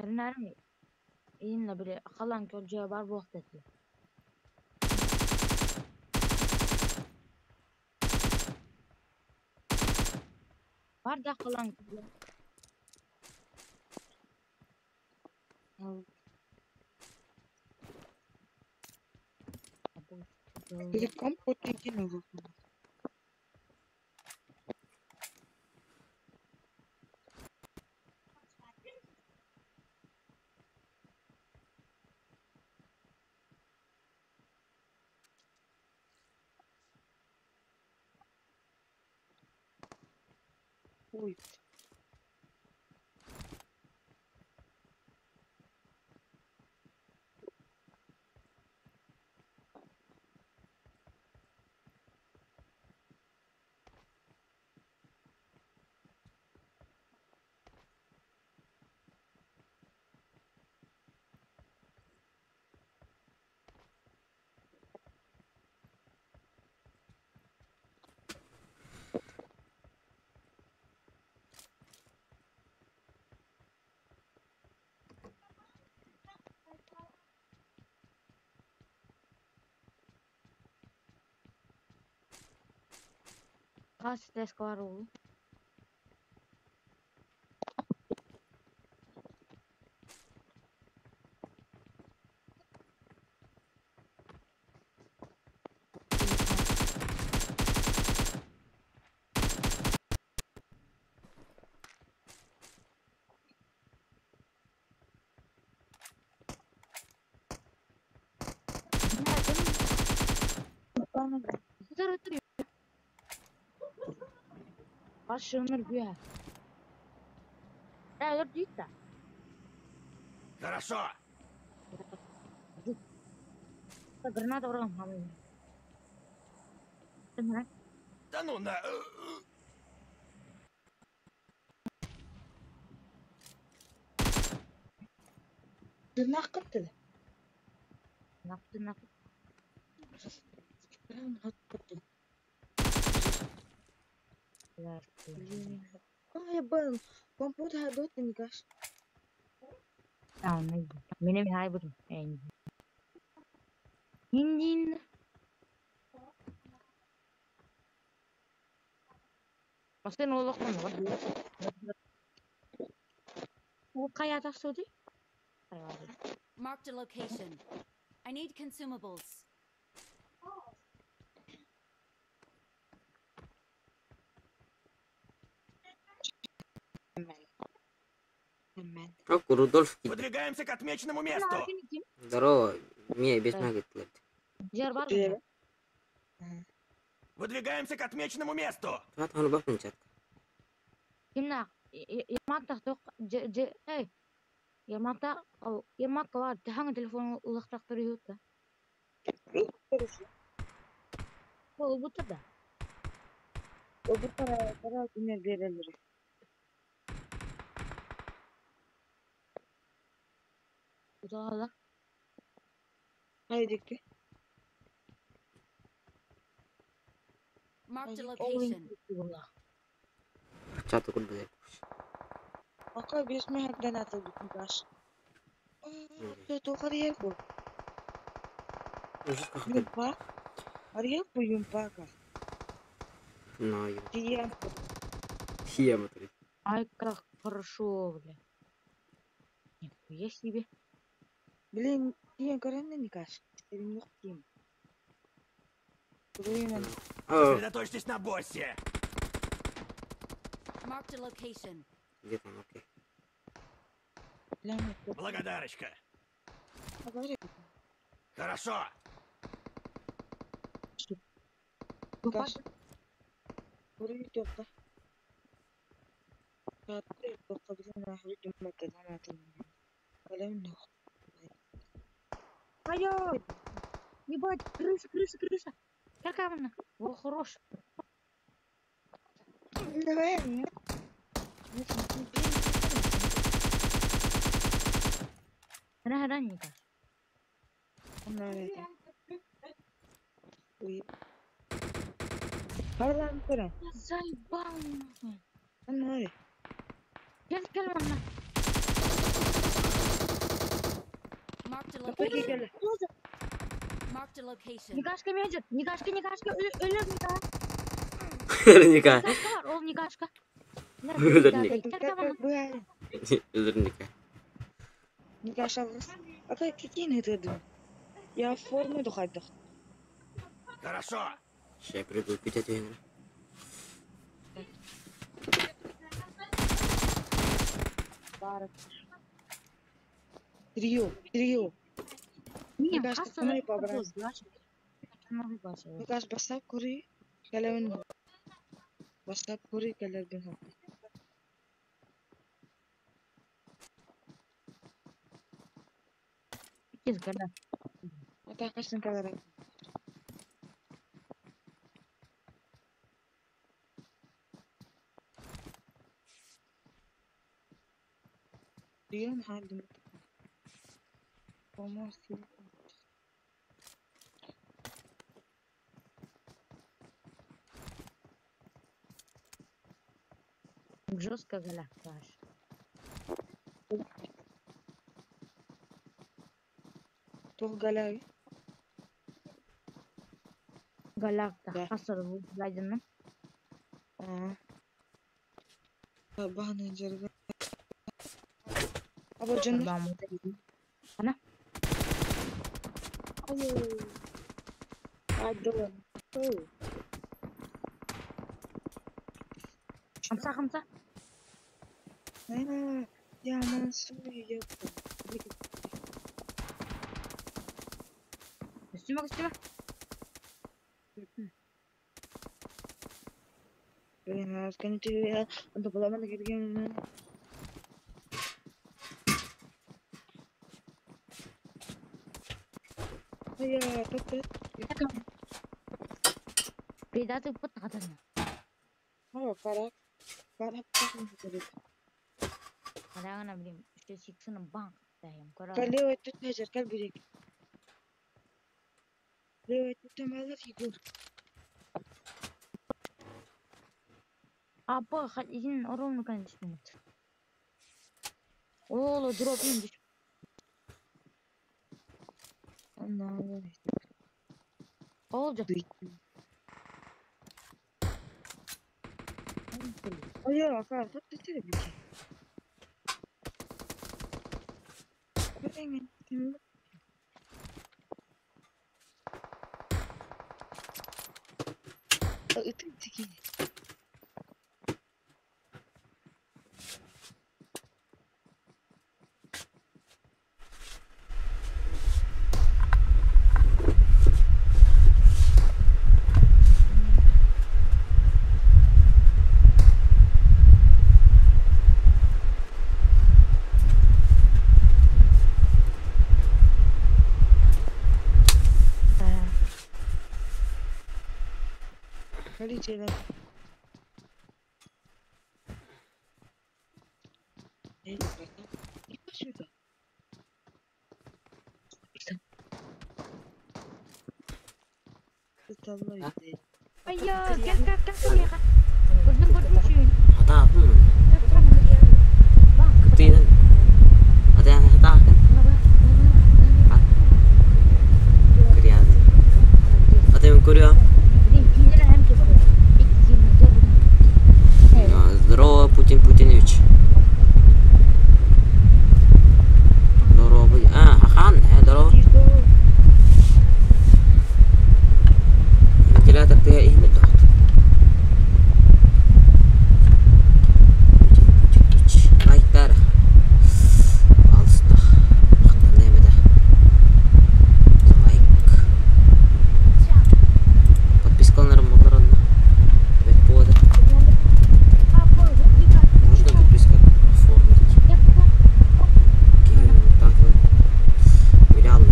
Эрнарым инна биле халан көлжө бар буакта этиле. Бар да халан көлжө. Телеком вот. Ой, Кас тест бар ол. Баш өмір güya. Dur deyip de. Хорошо. Граната урган. Да ну на... Tırnak. Nakı nakı. Ай, компьютер дот никаш. Менем хай бутум. Индин. Басын олоқпын. Ол қай атақсы? Marked a location. I need consumables. Ок, Рудольф кийди. Выдвигаемся к отмеченному месту. Здорово. Мне без кеттилер. Жер бар. Выдвигаемся к отмеченному месту. Туат аны бапын чатка. Кимна? Яматта тоқ же эй. Яматта Яматта бар. Тахаңы телефон улактактыр юутта. Ол бутыр да. Öbür tarafa yine verilir. Удалар. Хайдики. Marked a Ол location. буолла. Чаты курдук. Ака бес мөһөктөн атылбыт Никаш. Тоқ арыйар бу. Жестко хотел. Юмпа. Арыйар бу юмпака. На, я. Тиен. Хема, то есть. Ай, как хорошо, бля. Нихуя себе. Блин, тиен көрәнне Никаш. Сенин yok тиен. Блин, А, Сосредоточьтесь на боссе. Marked a location. где там, окей. ләмәт. Благодарочка. Хорошо. Никаш. Burayı toka. Toka bizim ahri dumatadan atıldı. Kalem yok. Ай, ебать, крыса, крыса, крыса. Какая она? О, хорош. Давай. Она ранненько. Harlan Kur'an. Я заебал нахуй. Anne. Gel gel bana. Marked a Peki location. gel. Marked a location. Никашка медит. Никашка, Никашка, ölür Никашка. Ника. Никашка var, oğlum Никашка. Ölür Ник. Gel bana. Ölür Ника. Никаш алғыс. Ата кекин етеді. Я форма духайдық. Хорошо. Сейчас я приду пить ответ. Трио, трио. Не, Никашка, хаса кымай по-братски. Никашка. Никаш бастап кори. Кәләвін. Бастап кори кәләвін. Ата қашын кәләвін. Трио хандым. Помощи. Жестко голя, Паш. Тух галави. Галакта Да. хасар bu. Аа. Бахны жерге. Або жын. Ана. Адо. Хамса хамса. Аа, я мансу я. Üstüme üstüme. Блин, скажите, я буламан кирген. Я топты. Передатый пут хатана. Ха, кара. Кара пахнет. Карагана билим. Işte çıksın bank dayım. Kara. Калева тут нажар, кал бирек. Лева тут малар фигур. Апа хат изин орун kan düşmüş. Oğlu drop in düş. Анна. Oldu. Ая, ака, тут ты бики. Блин, Это такие. Количество. Эй, братан, иди сюда. Айя, кел кел кел кел. Көрдүм көрдүм шүйін. Хатааппын. Кытыйдан. Атаан хатаакын. Кырыйаатын. Атаан көрүө. Здорово, Путин Путинович. Здорово. А, Ахан, здорово. Вентилятор ты иһинде тоҕут. Путин Путинович. Лайктар. Пожалуйста. Махтанна За лайк. Подпискаларым болар онно. Бэт буолар. Можно подписку оформить. Окей, вот так вот. Реально.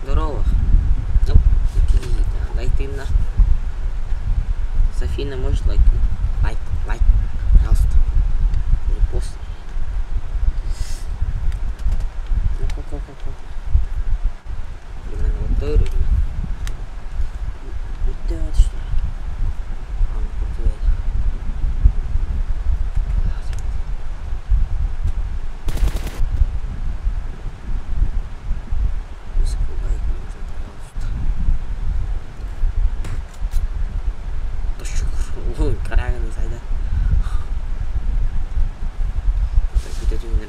Здорово. Ну, лайк на. Софина, можешь лайк? Лайк, лайк, пожалуйста. Репост. Блин, вот то или что? А, ну, лайк нужен, пожалуйста. Караганы сайда. Так, это не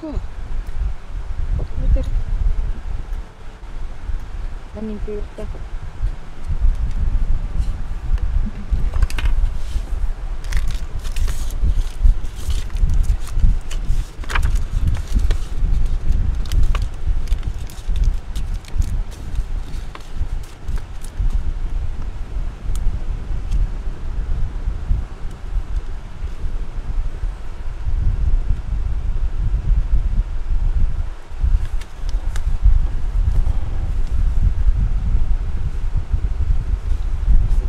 Ко. Компьютер. Манин пиэхтэ.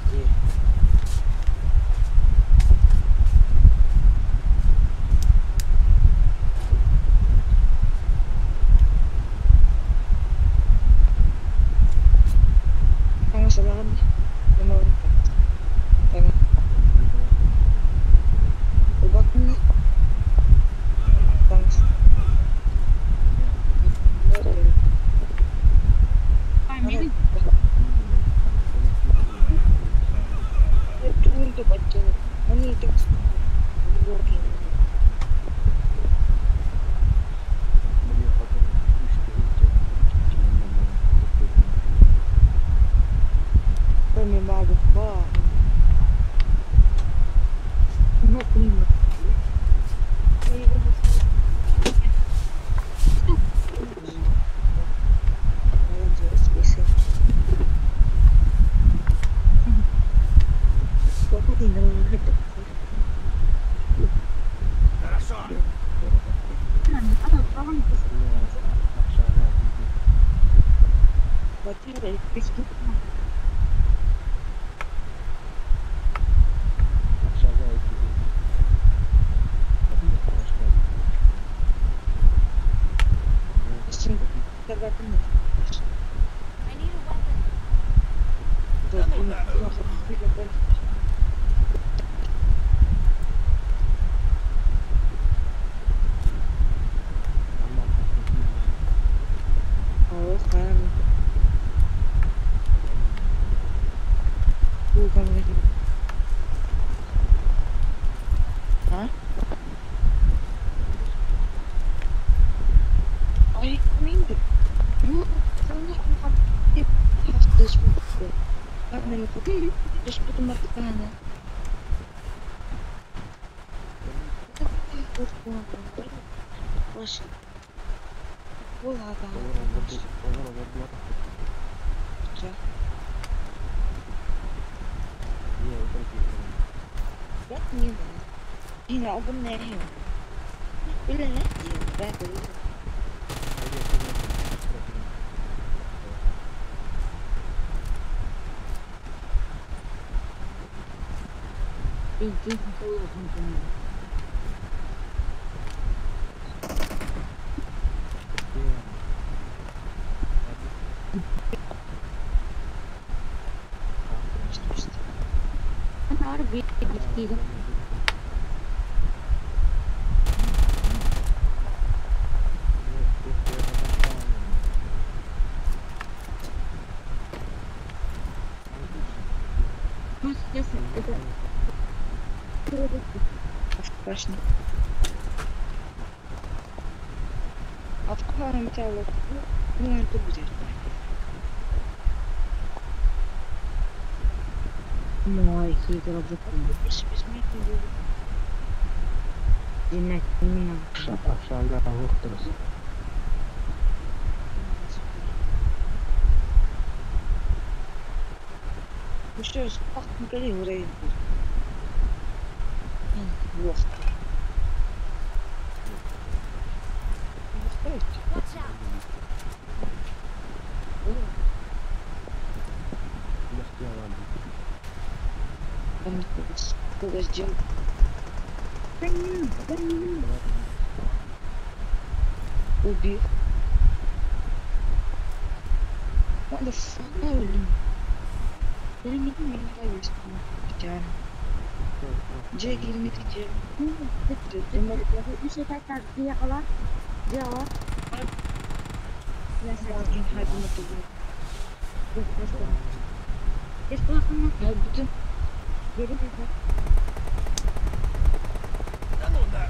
Где? Таҥас ылаҕын дии? Таҥас. Ылбаккын дии? Таҥас. Хорошо. I need a weapon. Watch out. Да ну да.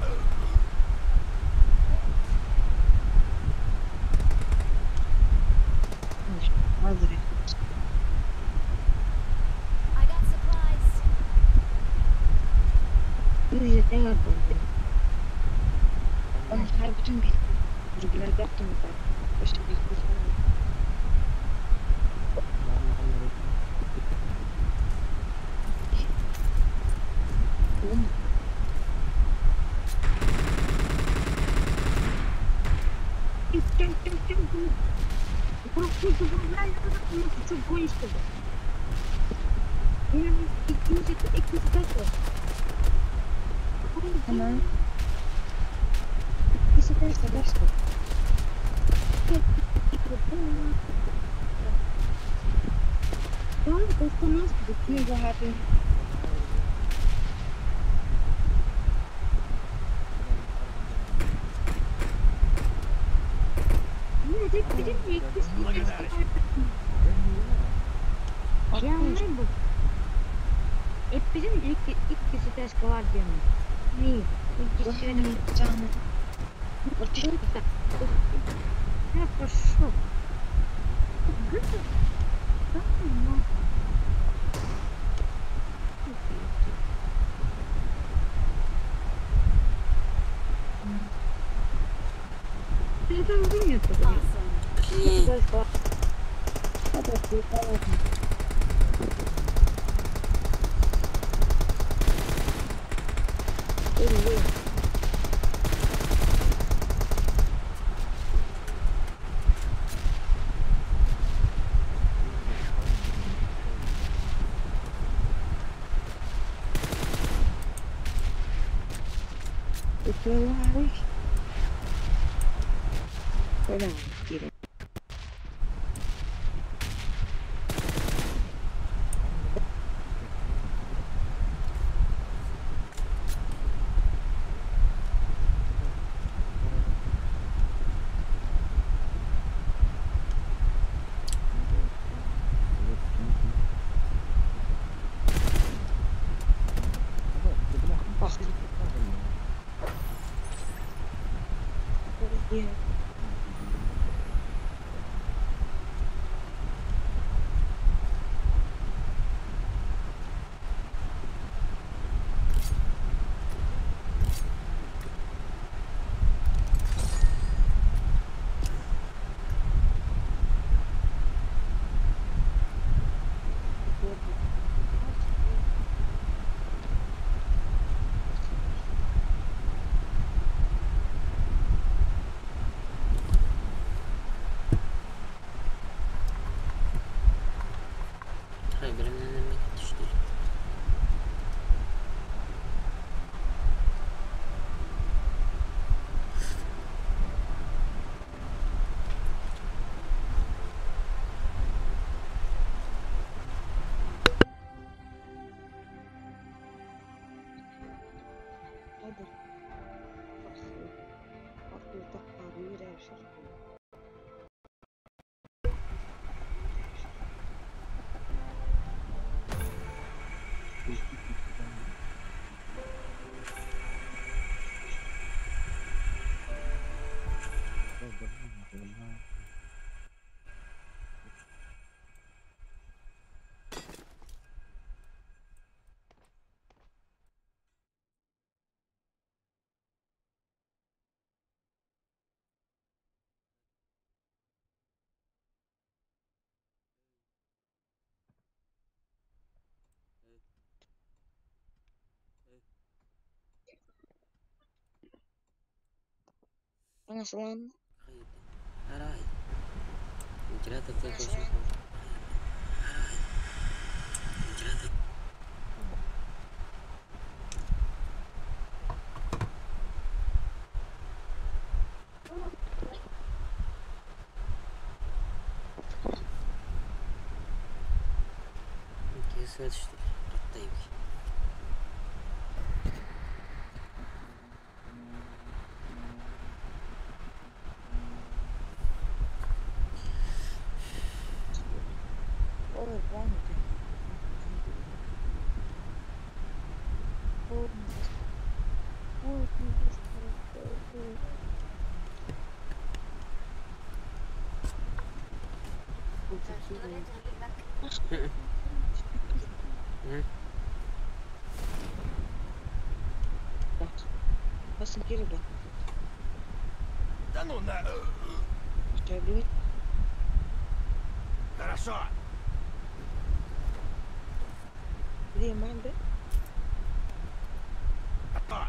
Харбытын бит. Өссө биир. Tamam. What happened? Aslan. Да ну на... Чабы. Хорошо. Реманды. А.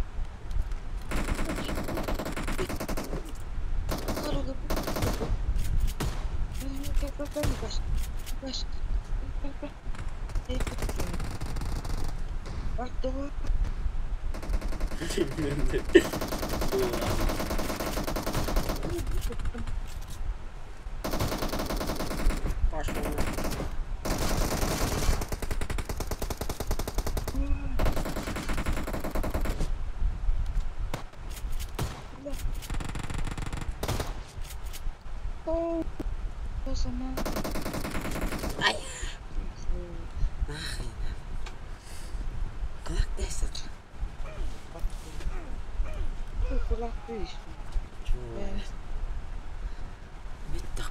Пошел. О, сама. Ай. Нахрен. Как десять?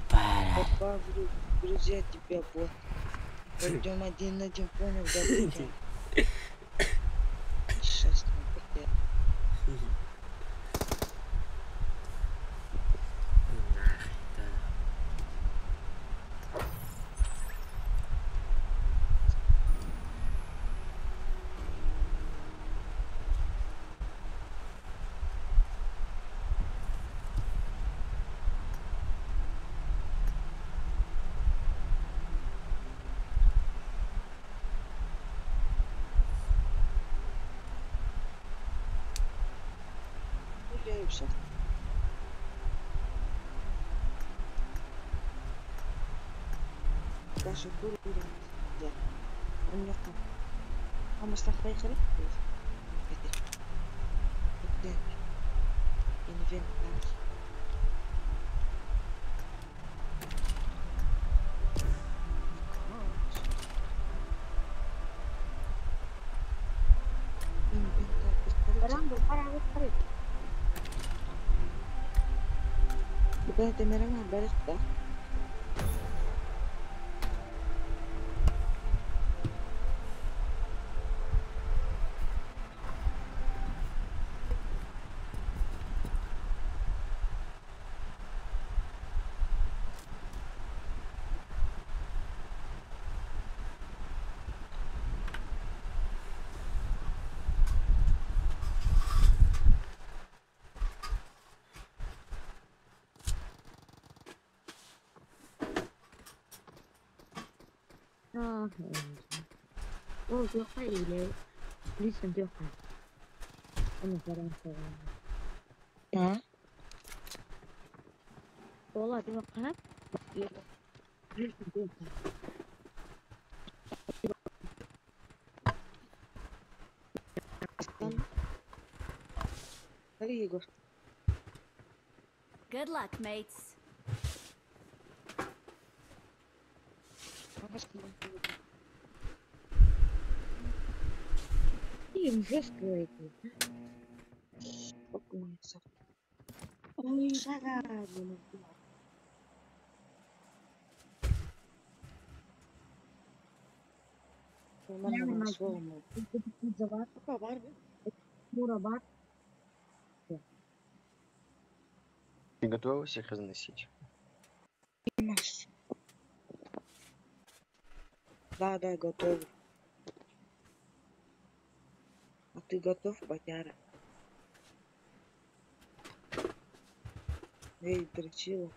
Папа, друзья тебя вот. Пойдем один на один, понял, да? Сейчас. Гуляемся. Каша курица. У меня там. А мы Инвентарь. Инвентарь. Temerang Good luck, mates. Ты готова всех разносить? Да, да, готов. А ты готов, батяра? Эй, дрочила.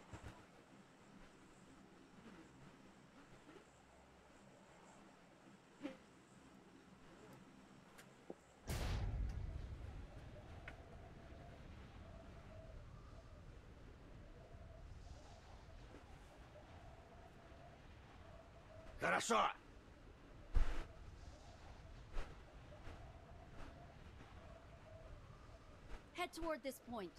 Хорошо. Head toward this point.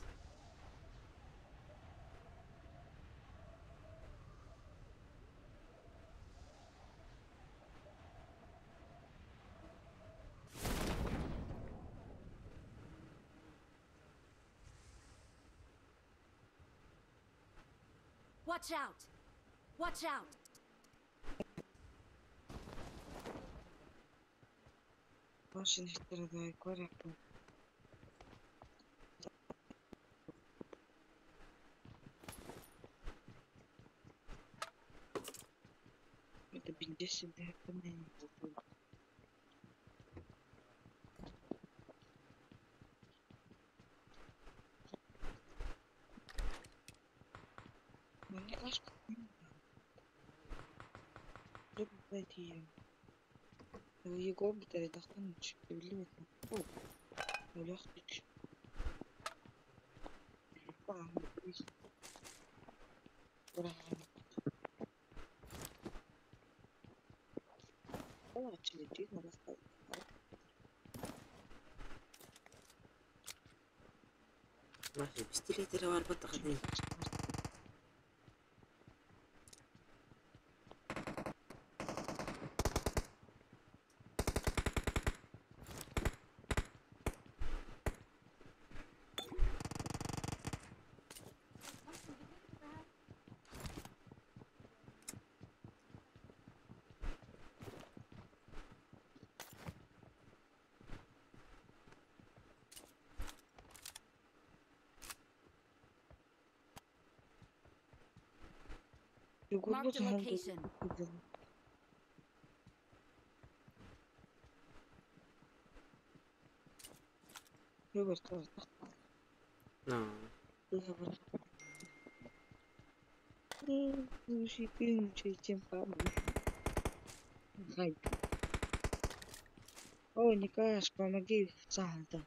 Watch out! Watch out! Пистолет барбатах дии. Marked a location. О, Николаш, помоги сам там.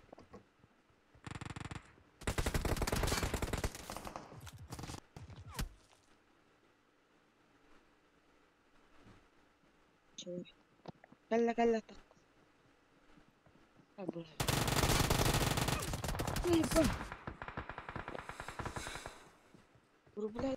Кэллэ кэллэ так. Бля.